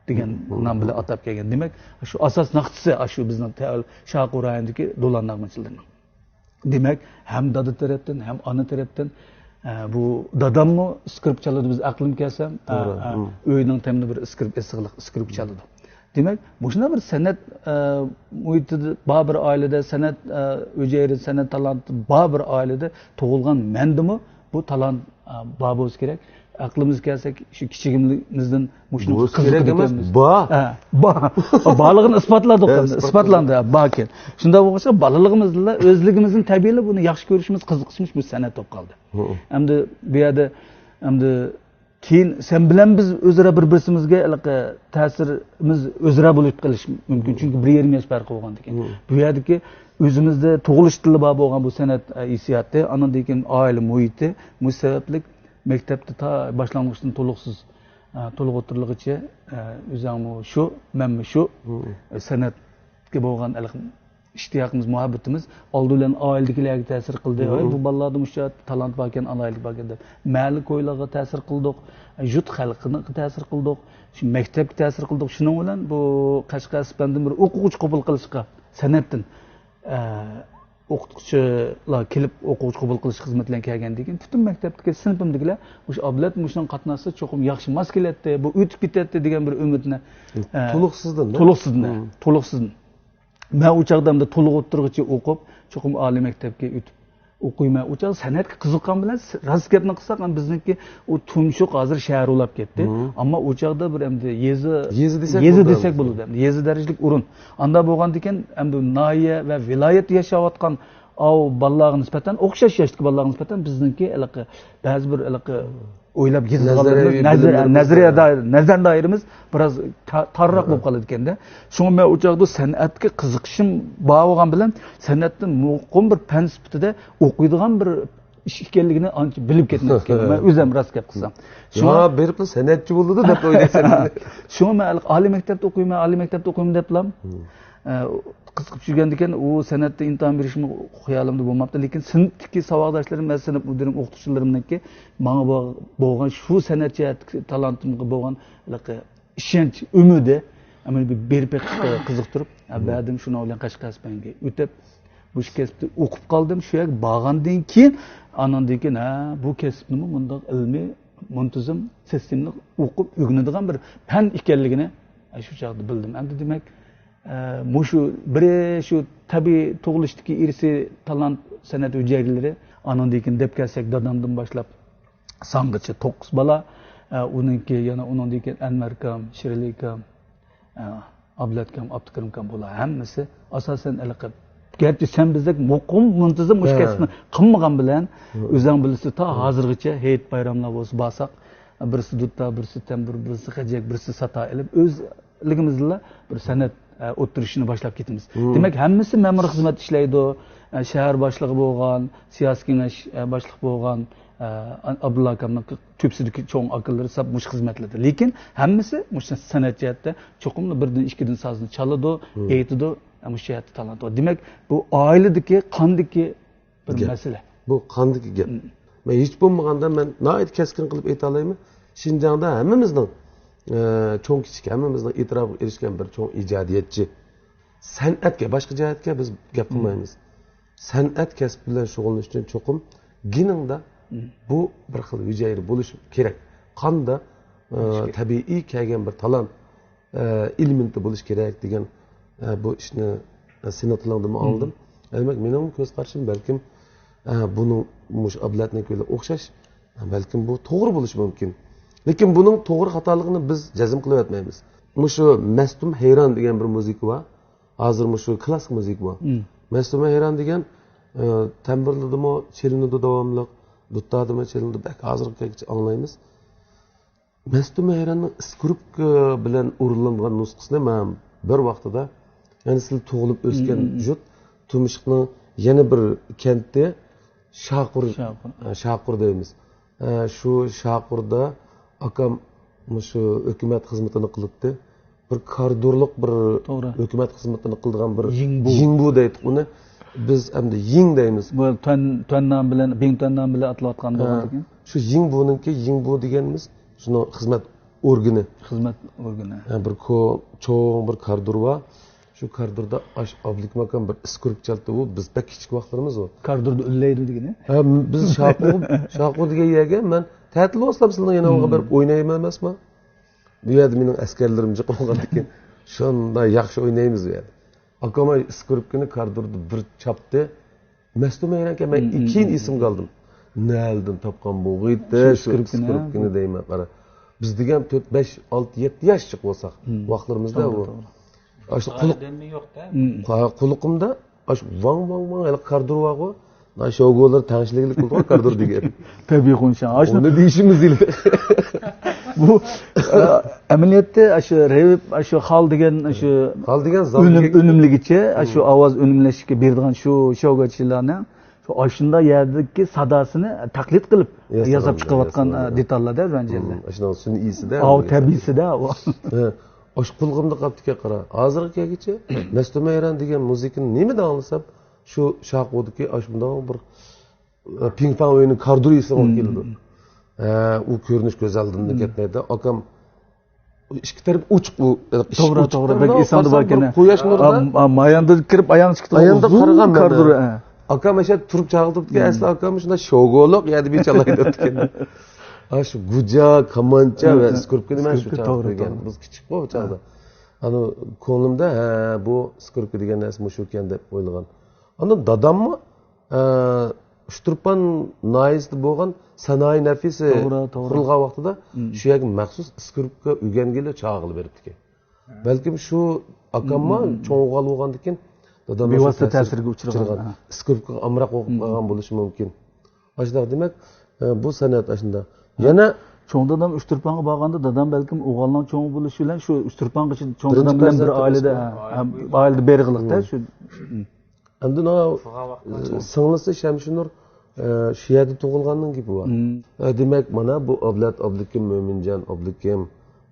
دېگەن نام بىلەن ئاتاپ كەلگەن. دېمەك، شۇ ئاساس ناخشىسى ئاشۇ بىزنىڭ تە-، شاقۇ رايونىدىكى دولان نەغمىچىلىرىنىڭ. دېمەك، ھەم دادا تەرەپتىن، ھەم ئانا تەرەپتىن، ئە، بۇ داداممۇ ئىسكىرىپ چالىدۇ، بىز ئەقلىم كەلسەم، ئە، ئە، ئۆينىڭ تەمىنى بىر ئىسكىرىپ ئېسىقلىق ئىسكىرىپ چالىدۇ. دېمەك، مۇشۇنداق بىر سەنئەت، ئە، مۇھىتىدا بار بىر ئائىلىدە، سەنئەت، ئە، ھۈجەيرە، سەنئەت تالانتى بار بىر ئائىلىدە تۇغۇلغان مەندىمۇ بۇ تالانت، ئە، بار بولسا كېرەك. ئەقلىمىز كەلسە، شۇ كىچىكىمىزدىن مۇشۇنى بولسا كېرەك ئەمەس، بار. ھە، بار. بارلىقىنى ئىسپاتلادۇق، ھە، ئەمدى ئىسپاتلاندى. ئىسپاتلاندى، ھە، باركەن. شۇنداق بولغاچقا، بالىلىقىمىزدىلا ئۆزلۈكىمىزدىن تەبىئىيلا بۇنى ياخشى كۆرۈشىمىز، قىزىقىشىمىز مۇشۇ سەنئەت بولۇپ قالدى. ئەمدى بۇ يەردە، ئەمدى كېيىن سەن بىلەن بىز ئۆزئارا بىر-بىرسىمىزگە ھېلىقى تەسىرىمىز ئۆزئارا بولۇپ قېلىشى مۇمكىن. چۈنكى بىر يېرىم ياش پەرقى بولغاندىكىن. بۇ يەردىكى ئۆزىمىزدە تۇغۇلۇشتىنلا بار بولغان بۇ سەنئەت، ئە، ھېسسىياتى، ئاندىن كېيىن ئائىلە مۇھىتى، مۇشۇ سەۋەبلىك مەكتەپتە تا باشلانغۇچتىن تولۇقسىز، ئە، تولۇق ئوتتۇرىلىغىچە، ئە، ئۆزۈڭمۇ شۇ، مەنمۇ شۇ، ئە، سەنئەتكە بولغان ھېلىقى ئىشتىياقىمىز، مۇھەببىتىمىز ئالدى بىلەن ئائىلىدىكىلەرگە تەسىر قىلدى. ۋاي، بۇ بالىلاردا مۇشۇ تالانت باركەن، ئالاھىدىلىك باركەن دەپ. مەھەللە كويلارغا تەسىر قىلدۇق، يۇرت خەلقىگە تەسىر قىلدۇق، شۇ مەكتەپكە تەسىر قىلدۇق. شۇنىڭ بىلەن بۇ قەشقەر ئىسپەندىن بىر ئوقۇغۇچى قوبۇل قىلىشقا سەنئەتتىن، ئە، ئوقۇتقۇچىلار كېلىپ ئوقۇغۇچى قوبۇل قىلىش خىزمىتى بىلەن كەلگەندىن كېيىن، پۈتۈن مەكتەپتىكى سىنىپىمدىكىلەر مۇشۇ ئابلەت مۇشۇنىڭ قاتناشسا چوقۇم ياخشى ماس كېلەتتى، بۇ ئۆتۈپ كېتەتتى دېگەن بىر ئۈمىدنى، ئە، تولۇقسىزدىن، تولۇقسىزدىن، تولۇقسىزدىن. مەن ئۇ چاغدا ئەمدى تولۇق ئوتتۇرىغىچە ئوقۇپ، چوقۇم ئالىي مەكتەپكە ئۆتۈپ ئوقۇيمەن. ئۇ چاغدا سەنئەتكە قىزىققان بىلەن، س-، راست گەپنى قىلساق، ئەمدى بىزنىڭكى ئۇ تۇمشۇق ھازىر شەھەر ئۇلاپ كەتتى. ئەمما ئۇ چاغدا بىر ئەمدى يېزا، يېزا دېسەك يېزا بولىدۇ دېسەك ئەمدى. بولىدۇ ئەمدى. يېزا دەرىجىلىك ئورۇن. ئاندا بولغاندىكىن ئەمدى ناھىيە ۋە ۋىلايەتتە ياشاۋاتقان ئاۋۇ بالىلارغا نىسبەتەن، ئوخشاش ياشتىكى بالىلارغا نىسبەتەن بىزنىڭكى ھېلىقى بەزى بىر ھېلىقى ئويلاپ يېتىلىدىغانلىرىمىز، نەزەرىيە دائىرە، نەزەر دائىرىمىز بىراز تا-، تارراق بولۇپ قالىدىكەندە. شۇڭا مەن ئۇ چاغدا سەنئەتكە قىزىقىشىم بار بولغان بىلەن، سەنئەتنى مۇقىم بىر پەن سۈپىتىدە ئوقۇيدىغان بىر ئىش ئىكەنلىكىنى ئانچە بىلىپ كەتمەپتىكەنمەن. مەن ئۆزۈم راست گەپ قىلسام. شۇڭا بېرىپلا سەنئەتچى بولىدۇ دەپ ئويلايسەن. شۇڭا مەن ئالىي مەكتەپتە ئوقۇيمەن، ئالىي مەكتەپتە ئوقۇيمەن دەپلا، ئە، قىزىقىپ يۈرگەندىكىن، ئۇ سەنئەتتە ئىمتىھان بېرىشمۇ خىيالىمدا بولماپتۇ. لېكىن سىنىپتىكى ساۋاقداشلىرىم ۋە سىنىپ مۇدىرىم، ئوقۇتقۇچىلىرىمنىڭكى ماڭا بو-، بولغان شۇ سەنئەت جەھەتتىكى تالانتىمغا بولغان ھېلىقى ئىشەنچ، ئۈمىدى، مېنى بىر بېرىپ بېقىشقا قىزىقتۇرۇپ، ھە، بەدىم شۇنىڭ بىلەن قەشقەر ئىسپەنگە ئۆتۈپ، مۇشۇ كەسىپتە ئوقۇپ قالدىم. شۇ يەرگە بارغاندىن كېيىن، ئاناندىن كېيىن، ھە، بۇ كەسىپنىمۇ مۇنداق ئىلمىي، مۇنتىزىم، سىستېمىلىق ئوقۇپ ئۆگىنىدىغان بىر پەن ئىكەنلىكىنى، ھە، شۇ چاغدا بىلدىم. ئەمدى دېمەك، ئە، مۇشۇ بىرى شۇ تەبىئىي تۇغۇلۇشتىكى ئىرسىي تالانت، سەنئەت ھۈجەيرىلىرى، ئانىڭدىن كېيىن دەپ كەلسەك، دادامدىن باشلاپ ساڭغىچە توققۇز بالا، ئە، ئۇنىڭكى يەنە ئۇنىڭدىن كېيىن ئەنۋەركام، شىرلىكام، ئە، ئابلەتكام، ئابدۇكېرىمكام، بۇلار ھەممىسى ئاساسەن ھېلىقى، گەرچە سەن بىزدەك مۇقىم، مۇنتىزىم مۇشۇ كەسىپنى قىلمىغان بىلەن، ئۆزۈڭ بىلىسىز، تا ھازىرغىچە ھېيت بايراملار بولسا بارساق، بىرسى دۇتار، بىرسى تەمبۇر، بىرسى خەجەك، بىرسى ساتار ئېلىپ، ئۆزلۈكىمىزدىلا بىر سەنئەت، ئە، ئوتتۇرىشىنى باشلاپ كېتىمىز. دېمەك، ھەممىسى مەمۇرىي خىزمەتتە ئىشلەيدۇ، ئە، شەھەر باشلىقى بولغان، سىياسىي كېڭەش، ئە، باشلىقى بولغان، ئە، ئابدۇللا ئاكامنىڭ تۆپىسىدىكى چوڭ ئاكىلىرى ساپ مۇشۇ خىزمەتلەردە. لېكىن ھەممىسى مۇشۇ سەنئەت جەھەتتە چوقۇملا بىردىن، ئىككىدىن سازنى چالىدۇ، ئېيتىدۇ، ئە، مۇشۇ جەھەتتە تالانت بار. دېمەك، بۇ ئائىلىدىكى، قاندىكى بىر مەسىلە. بۇ قاندىكى گەپ. مەن ھېچ بولمىغاندا مەن ناھايىتى كەسكىن قىلىپ ئېيتالايمەن. شىنجاڭدا ھەممىمىزنىڭ، ئە، چوڭ كىچىك ھەممىمىزنىڭ ئېتىراپىغا ئېرىشكەن بىر چوڭ ئىجادىيەتچى. سەنئەتكە، باشقا جەھەتكە بىز گەپ قىلمايمىز. سەنئەت كەسپى بىلەن شۇغۇللىنىش ئۈچۈن چوقۇم گېنىڭدا بۇ بىر خىل ھۈجەيرە بولۇش كېرەك. قاندا، ئە، تەبىئىي كەلگەن بىر تالانت، ئە، ئېلېمېنتى بولۇش كېرەك دېگەن، ئە، بۇ ئىشنى، ئە، سېنىڭ تىلىڭدىنمۇ ئاڭلىدىم. دېمەك، مېنىڭ كۆز قارىشىم بەلكىم، ئە، بۇنىڭ مۇشۇ ئابلەتنىڭكى بىلەن ئوخشاش، بەلكىم بۇ توغرا بولۇشى مۇمكىن. لېكىن بۇنىڭ توغرا خاتالىقىنى بىز جەزم قىلىۋەتمەيمىز. مۇشۇ مەستۇم ھەيران دېگەن بىر مۇزىكا بار. ھازىر مۇشۇ كلاسسىك مۇزىكا بار. مەستۇم ھەيران دېگەن، ئە، تەمبۇرلىدىمۇ چېلىنىدۇ داۋاملىق، دۇتاردىمۇ چېلىنىدۇ، بەك ھازىرغا كەلگۈچە ئاڭلايمىز. مەستۇم ھەيراننىڭ ئىسكرىپكا بىلەن ئورۇنلانغان نۇسخىسىنى مەن بىر ۋاقتىدا، يەنى سىلەر تۇغۇلۇپ ئۆسكەن يۇرت، تۇمشۇقنىڭ يەنە بىر كەنتى شاقۇر، شاقۇر. ئە، شاقۇر دەيمىز. ئە، شۇ شاقۇردا ئاكام مۇشۇ ھۆكۈمەت خىزمىتىنى قىلاتتى. بىر كاردۇرلۇق بىر ھۆكۈمەت خىزمىتىنى قىلىدىغان بىر يىڭبۇ. يىڭبۇ دەيتتۇق ئۇنى. بىز ئەمدى يىڭ دەيمىز. بۇ تۈەن، تۈەن نام بىلەن، بىڭتۈەن نام بىلەن ئاتىلىۋاتقان بولغاندىكىن. شۇ يىڭبۇنىڭكى، يىڭبۇ دېگىنىمىز شۇنىڭ خىزمەت ئورگىنى. خىزمەت ئورگىنى. ھە، بىر كو-، چوڭ بىر كاردۇر بار. شۇ كاردۇردا ئاش ئابلىكىم ئاكام بىر ئىسكرىپ چالتى ئۇ، بىز بەك كىچىك ۋاقىتلىرىمىز ئۇ. كاردۇردا ئۈنلەيدۇ دېگىنى. ھە، بىز شاقۇ، شاقۇ دېگەن يەرگە مەن تەتىل بولسام سىلىنىڭ يېنىڭىزغا بېرىپ ئوينايمەن ئەمەسمۇ؟ بۇ يەردە مېنىڭ ئەسكەرلىرىم جىق بولغاندىكىن شۇنداق ياخشى ئوينايمىز ئۇ يەردە. ئاكام ئاي ئىسكرىپكىنى كاردۇردا بىر چاپتى. مەستۇم ھەيرانكەن، مەن كېيىن ئېسىمگە ئالدىم. نەدىن تاپقان بولغىيتتى شۇ ئىسكرىپكىنى دەيمەن، قارا. بىز دېگەن تۆت، بەش، ئالتە، يەتتە ياشچىق بولساق، ۋاقىتلىرىمىزدا توغرا، بۇ. توغرا. ئاشۇ قۇلۇق-، ئادەممۇ يوق-دە. قا-، قۇلىقىمدا ئاشۇ ۋاڭ، ۋاڭ، ۋاڭ، ھېلىقى كاردۇر بارغۇ. شوگولار تەڭشىلىكلىك قىلىدىغۇ كاردۇر دېگەن. تەبىئىي قوشنا. ئاشۇ ئۇنى دېيىشىمىز ئىلى. بۇ، ئە، ئەمەلىيەتتە ئاشۇ رېۋىپ، ئاشۇ خال دېگەن، ئاشۇ خال دېگەن زال ئۈنۈم، دېگەن. ئۈنۈملىگىچە، ئاشۇ ئاۋاز ئۈنۈملەشكە بېرىدىغان شۇ شوگاچىلارنىڭ شۇ ئاشۇنداق يەردىكى ساداسىنى تەقلىد قىلىپ ياسىغان، ياساپ چىقىۋاتقان، ياسىغان. ئە، دېتاللار-دە، رەنجىلەر. ئاشۇنىڭ سۈنئىيسىدە. ئاۋۇ تەبىئىيسىدە ئۇ. ھە، ئاشۇ قۇلىقىمدا قاپتىكەن، قارا. ھازىرغا كەلگۈچە مەستۇم ھەيران دېگەن مۇزىكىنى نېمىدە ئاڭلىسام، شۇ شاقۇدىكى ئاشۇنداق بىر، ئە، پىڭ پاڭ ئۆينىڭ كاردۇرى ئېسىمگە كېلىدۇ. ھە، ئۇ كۆرۈنۈش كۆز ئالدىمدىن كەتمەيدۇ. ئاكام ئىككى تەرەپ ئوچۇق ئۇ، ئىشىك توغرا، ئوچۇق. توغرا، بەك ئېسىڭدە بار ئىكەن. بىر قۇياش نۇرىدا. ئا، ئا، ماياندا كىرىپ ئاياغنى چىقتى. ئاياندا قارىغان مەن. كاردۇر، ئە. ئاكام ئەشە تۇرۇپ چاغلىتىپتىكەن، ئەسلى ئاكام شۇنداق شوگولۇق يەردە بىر چالاي دەپتىكەن. ئا، شۇ گۇجا، كامانچا ۋە ئىسكرىپكىنى مەن شۇ چاغدا كۆرگەن. بىز كىچىك بۇ چاغدا. ئانا كۆڭلۈمدە، ھە، بۇ ئىسكرىپكا دېگەن نەرسە مۇشۇكەن دەپ ئويلىغان. ئاندىن داداممۇ ئە، ئۇچتۇرپان ناھىيەسىدە بولغان سانائى نەفىسە قۇرۇلغان ۋاقتىدا شۇ يەرگە مەخسۇس ئىسكرىپكا ئۆگەنگىلى چاغىلى بېرىپتىكەن. بەلكىم شۇ ئاكاممۇ چوڭ ئوغۇل بولغاندىكىن دادام بىۋاسىتە تەسىرگە ئۇچرىغان، ئۇچرىغان، ھە. ئىسكىرىپكىغا ئامراق بولۇپ قالغان بولۇشى مۇمكىن. ئاشۇنداق دېمەك، ئە، بۇ سەنئەت ئاشۇنداق. يەنە چوڭ دادام ئۇچتۇرپانغا بارغاندا، دادام بەلكىم ئوغۇلنىڭ چوڭى بولۇشى بىلەن شۇ ئۇچتۇرپانغىچە چوڭ دادام بىلەن بىر ئائىلىدە، ھە، ئائىلىدە بېرىقلىقتا شۇ. ئەمدى ئۇنىڭ سىڭلىسى شەمشىنۇر، ئە، شۇ يەردە تۇغۇلغاننىڭ گېپى بار. ئە، دېمەك، مانا بۇ ئابلەت ئابلىكىم، مۆمىنجان ئابلىكىم،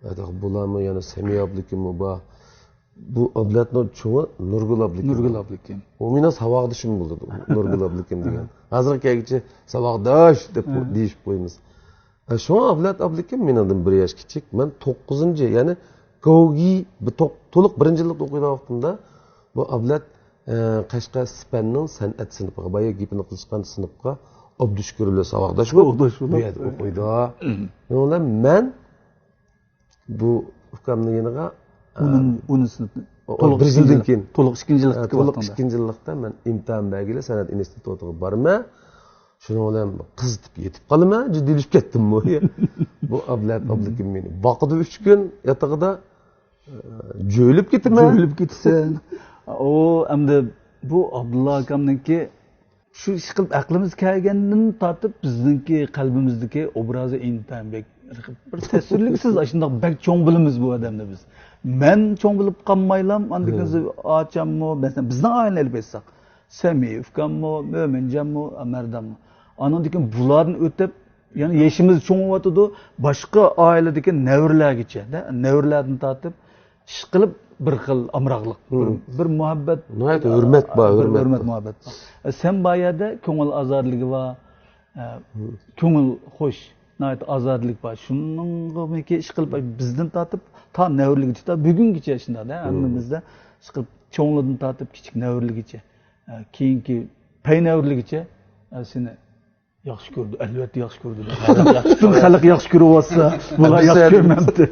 ئە، بۇلارمۇ يەنە سەمىيە ئابلىكىممۇ بار. بۇ ئابلەتنىڭ چوڭى نۇرگۈل ئابلىكىم. نۇرگۈل ئابلىكىم. ئۇ مېنىڭ ساۋاقدىشىم بولىدۇ، نۇرگۈل ئابلىكىم دېگەن. ھازىرغا كەلگۈچە ساۋاقداش دەپ دېيىشىپ قويىمىز. ئە، شۇڭا ئابلەت ئابلىكىم مېنىڭدىن بىر ياش كىچىك. مەن توققۇزىنچى، يەنى گوگى بىر توق-، تولۇق بىرىنچى يىللىقتا ئوقۇيدىغان ۋاقتىمدا بۇ ئابلەت، ئە، قەشقەر سىپەننىڭ سەنئەت سىنىپىغا، بايا گېپىنى قىلىشقان سىنىپقا ئابدۇشۈكۈر بىلەن ساۋاقداش بولۇپ، ساۋاقداش بولۇپ، بۇ يەردە ئوقۇيدۇ. شۇنىڭ بىلەن مەن بۇ ئۇكامنىڭ يېنىغا، ئۇنىڭ، ئە، ئۇنىسى ئۇ، تولۇق بىر يىلدىن كېيىن. تولۇق ئىككىنچى يىللىقتىكى ۋاقتىڭدا. ئىككىنچى يىللىقتا مەن ئىمتىھان بەرگىلى سەنئەت ئىنستىتۇتىغا بارىمەن. شۇنىڭ بىلەن قىزىتىپ يېتىپ قالىمەن، جىددىيلىشىپ كەتتىممۇ. بۇ ئابلەت ئابلىكىم مېنى باقىدۇ ئۈچ كۈن ياتىقىدا، ئە، جۆيلۈپ كېتىمەن. جۆيلۈپ كېتىسەن. ئۇ ئەمدى بۇ ئابدۇللا ئاكامنىڭكى شۇ ئىش قىلىپ ئەقلىمىز كەلگەندىن تارتىپ بىزنىڭكى قەلبىمىزدىكى ئوبرازى ئىنتايىن بەك بىر تەسۋىرلىگۈسىز، ئاشۇنداق بەك چوڭ بىلىمىز بۇ ئادەمنى بىز. مەن چوڭ بىلىپ قالمايلا، ئاندىن كېيىن ئاچاممۇ، مەسىلەن، بىزنىڭ ئائىلىنى ئېلىپ ئېيتساق، سەمىي ئۇكاممۇ، مۆمىنجانمۇ، مەردانمۇ. ئاندىن كېيىن بۇلاردىن ئۆتۈپ، يەنى يېشىمىز چوڭىيىۋاتىدۇ، باشقا ئائىلىدىكى نەۋرىلەرگىچە، نەۋرىلەردىن تارتىپ، ئىشقىلىپ بىر خىل ئامراقلىق، بىر، بىر مۇھەببەت، ناھايىتى ھۆرمەت بار، بىر ھۆرمەت، ھۆرمەت، مۇھەببەت بار. ئە، سەن بار يەردە كۆڭۈل ئازادىلىكى بار، ئە، كۆڭۈل خوش، ناھايىتى ئازادىلىك بار. شۇنىڭغىمۇكى ئىشقىلىپ بىزدىن تارتىپ تا نەۋرىلىككىچە، تا بۈگۈنگىچە شۇنداق-دە، ھەممىمىزدە ئىشقىلىپ چوڭلىرىدىن تارتىپ كىچىك نەۋرىلىكىچە، ئە، كېيىنكى پەي نەۋرىلىكىچە، ئە، سېنى ياخشى كۆردى، ئەلۋەتتە ياخشى كۆردى. پۈتۈن خەلق ياخشى كۆرۈۋاتسا، بۇلار ياخشى كۆرمەمتى.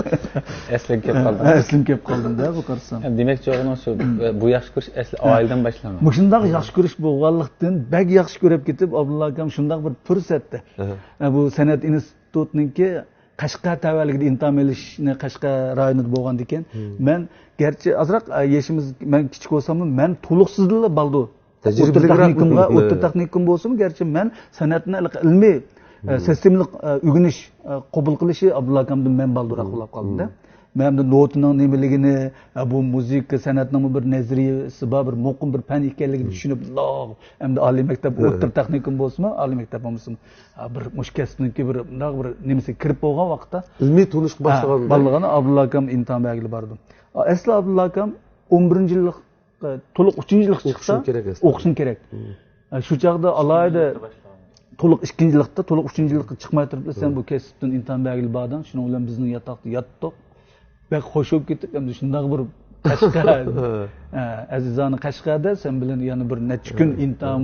ئەسلىگە كەپ قالدىم. ئەسلىگە كەپ قالدىم-دە، بۇ قارىسام. دېمەكچى بولغىنىڭ شۇ، بۇ ياخشى كۆرۈش ئەسلى ئائىلىدىن باشلانغان. مۇشۇنداق ياخشى كۆرۈش بولغانلىقتىن، بەك ياخشى كۆرۈپ كېتىپ، ئابدۇللا ئاكام شۇنداق بىر پۇرسەتتە، ئە، بۇ سەنئەت ئىنستىتۇتىنىڭكى قەشقەر تەۋەلىكىدە ئىمتىھان ئېلىشنى قەشقەر رايونىدا بولغاندىكىن، مەن گەرچە ئازراق، ئە، يېشىمىز، مەن كىچىك بولساممۇ، مەن تولۇقسىزلا بالدۇر تەجرىبىلىكرەك. ئوتتۇرا تېخنىكومغا، ئوتتۇرا تېخنىكوم بولسىمۇ، گەرچە مەن سەنئەتنى ئىلمىي، ئە، سىستېمىلىق، ئە، ئۆگىنىش، ئە، قوبۇل قىلىشى ئابدۇللا ئاكامدىن مەن بالدۇرراق بولۇپ قالدىم-دە. مەن ئەمدى نوتىنىڭ نېمىلىكىنى، ئە، بۇ مۇزىكا سەنئەتنىڭمۇ بىر نەزەرىيىسى بار، بىر مۇقىم بىر پەن ئىكەنلىكىنى چۈشىنىپ، ئەمدى ئالىي مەكتەپ، ئوتتۇرا تېخنىكوم بولسىمۇ، ئالىي مەكتەپ بولمىسىمۇ، ئا، بىر مۇشۇ كەسىپنىڭكى بىر مۇنداق بىر نېمىسىگە كىرىپ بولغان ۋاقىتتا، ئىلمىي تونۇشقا باشلىغان، بالىغان ئابدۇللا ئاكام ئىمتىھان بەرگىلى باردىم. ئا، ئەسلى ئابدۇللا ئاكام ئون بىرىنچى يىللىق، ئە، تولۇق ئۈچىنچى يىللىققا چىقسا، ئوقۇشۇڭ كېرەك ئەسلى. ئوقۇشۇڭ كېرەك. ئە، شۇ چاغدا ئالاھىدە تولۇق ئىككىنچى يىللىقتا، تولۇق ئۈچىنچى يىللىققا چىقماي تۇرۇپ، سەن بۇ كەسىپتىن ئىمتىھان بەرگىلى باردىڭ. شۇنىڭ بىلەن بىزنىڭ ياتاقتا ياتتۇق. بەك خوش بولۇپ كېتىپ، ئەمدى شۇنداق بىر قەشقەر، ئە، ئەزىزانە قەشقەردە سەن بىلەن يەنە بىر نەچچە كۈن ئىمتىھان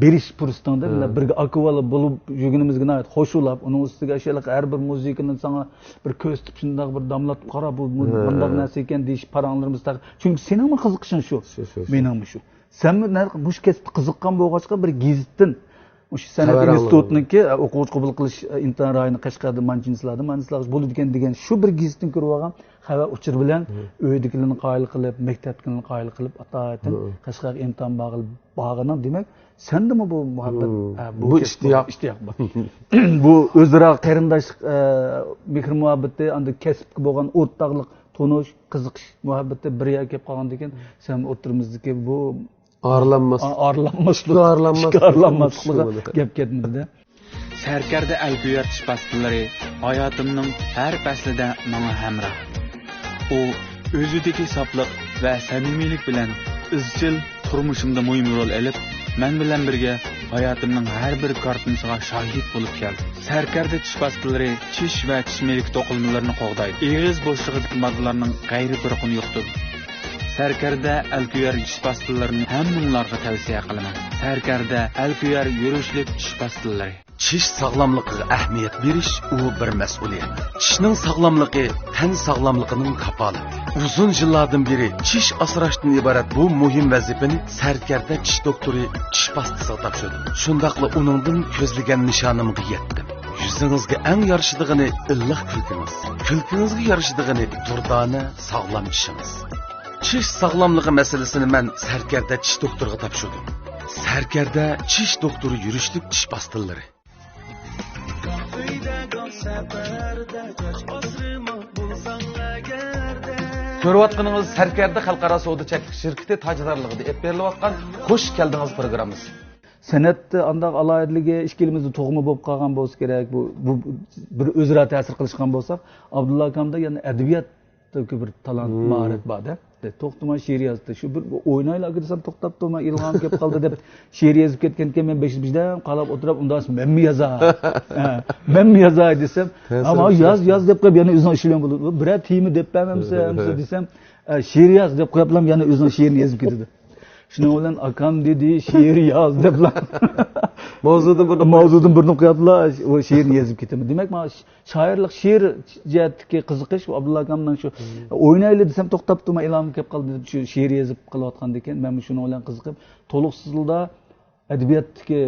بېرىش پۇرسىتىڭدە بىلەن بىرگە ئاكا-ئۇكا بولۇپ يۈرگىنىمىزگە ناھايىتى خوش بولۇپ، ئۇنىڭ ئۈستىگە ئاشۇ ھەر بىر مۇزىكىنى ساڭا بىر كۆرسىتىپ، شۇنداق بىر داملاپ، قارا، بۇ مۇ-، مۇنداق نەرسە ئىكەن دېيىش پاراڭلىرىمىز تەق-، چۈنكى سېنىڭمۇ قىزىقىشىڭ شۇ، مېنىڭمۇ شۇ. سەنمۇ نە-، مۇشۇ كەسىپكە قىزىققان بولغاچقا بىر گېزىتتىن، مۇشۇ سەنئەت ئىنستىتۇتىنىڭكى، ئە، ئوقۇغۇچى قوبۇل قىلىش، ئە، ئىمتىھان رايونى قەشقەردە مانچىنچىلاردا، مانچىنچىلارغىچە بولىدىكەن دېگەن شۇ بىر گېزىتتىن كۆرۈۋالغان خەۋەر ئۇچۇر بىلەن ئۆيدىكىلەرنى قايىل قىلىپ، مەكتەپتىكىلەرنى قايىل قىلىپ، ئاتايىتىن قەشقەرگە ئىمتىھان بارغىلى بارغىنىڭ، دېمەك، سەندىمۇ بۇ مۇھەببەت، ئە، بۇ بۇ كەسىپ ئىشتىياق. ئىشتىياق بار. بۇ ئۆزئارا قېرىنداشلىق، ئە، مېھىر-مۇھەببىتى، ئاندىن كەسىپكە بولغان ئورتاقلىق، تونۇش، قىزىقىش، مۇھەببىتى بىر يەرگە كېلىپ قالغاندىن كېيىن، سەن ئوتتۇرىمىزدىكى بۇ ئارىلانماسلىق. ئا-، ئارىلانماسلىق. ئىككى ئارىلانماسلىق. ئىككى ئارىلانماسلىقىغا گەپ كەتمىدى-دە. سەركەردە ئەلكۆيەر چىش پاستىلىرى ھاياتىمنىڭ ھەر پەسلىدە ماڭا ھەمراھ. ئۇ ئۆزىدىكى ساپلىق ۋە سەمىمىيلىك بىلەن ئىزچىل تۇرمۇشۇمدا مۇھىم رول ئېلىپ، مەن بىلەن بىرگە ھاياتىمنىڭ ھەر بىر كارتىنىسىغا شاھىت بولۇپ كەلدى. سەركەردە چىش پاستىلىرى چىش ۋە چىش مىلىكى توقۇلمىلىرىنى قوغدايدۇ. ئېغىز بوشلۇقىدىكى ماددىلارنىڭ غەيرىي پۇرىقىنى يوقىتىدۇ. سەركەردە ئەلكۆيەر چىش پاستىلىرىنى ھەممىڭلارغا تەۋسىيە قىلىمەن. سەركەردە ئەلكۆيەر يۈرۈشلۈك چىش پاستىلىرى. چىش ساغلاملىقىغا ئەھمىيەت بېرىش، ئۇ بىر مەسئۇلىيەت. چىشنىڭ ساغلاملىقى تەن ساغلاملىقىنىڭ كاپالىتى. ئۇزۇن يىللاردىن بېرى چىش ئاسراشتىن ئىبارەت بۇ مۇھىم ۋەزىپىنى سەركەردە چىش دوختۇرى چىش پاستىسىغا تاپشۇردى. شۇنداقلا ئۇنىڭدىن كۆزلىگەن نىشانىمغا يەتتىم. يۈزىڭىزگە ئەڭ يارىشىدىغىنى ئىللىق كۈلكىڭىز. كۈلكىڭىزگە يارىشىدىغىنى دۇردانە، ساغلام چىشىڭىز. چىش ساغلاملىقى مەسىلىسىنى مەن سەركەردە چىش دوختۇرىغا تاپشۇردۇم. سەركەردە چىش دوختۇرى يۈرۈشلۈك چىش پاستىلىرى. كۆرۈۋاتقىنىڭىز سەركەردە خەلقئارا سودا چەكلىك شىركىتى تاجدارلىقىدا ئېلىپ بېرىلىۋاتقان خۇش كەلدىڭىز پروگراممىسى. سەنئەتتە ئانداق ئالاھىدىلىكى ئىككىلىمىزدە تۇغما بولۇپ قالغان بولسا كېرەك، بۇ، بۇ بىر ئۆزئارا تەسىر قىلىشقان بولساق، ئابدۇللا ئاكامدا يەنە ئەدەبىياتتىكى بىر تالانت، مم، ماھارەت بار-دە. توختىماي شېئىر يازدى. شۇ بىر ئوينايلى ئاكا دېسەم، توختاپ تۇرماي ئىلھام كېلىپ قالدى دەپ شېئىر يېزىپ كەتكەنكەن، مەن بەش بىردەم قاراپ ئوتۇرۇپ، ئۇنداق مەنمۇ يازاي. ھە، مەنمۇ يازاي دېسەم، تەسىر ھە، ماۋۇ ياز، ياز دەپ قويۇپ يەنە ئۆزىنىڭ ئىشى بىلەن بولىدۇ. بىرەر تېما دەپ بەرمەمسەن دېسەم، ئە، شېئىر ياز دەپ قويۇپلا يەنە ئۆزىنىڭ شېئىرىنى يېزىپ كېتىدۇ. شۇنىڭ بىلەن ئاكام دېدى، شېئىر ياز دەپلا. ماۋزۇدىن بىر نۇقتا. ماۋزۇدىن بىر نۇقتا قويۇپلا ئۇ شېئىرنى يېزىپ كېتىمەن. دېمەك، ماڭا ش-، شائىرلىق، شېئىر جەھەتتىكى قىزىقىش ئابدۇللا ئاكامنىڭ شۇ، مم، ئوينايلى دېسەم توختاپ تۇرماي ئىلھام كېلىپ قالدى دەپ شۇ شېئىر يېزىپ قېلىۋاتقاندىكىن، مەنمۇ شۇنىڭ بىلەن قىزىقىپ، تولۇقسىزلىدا ئەدەبىياتتىكى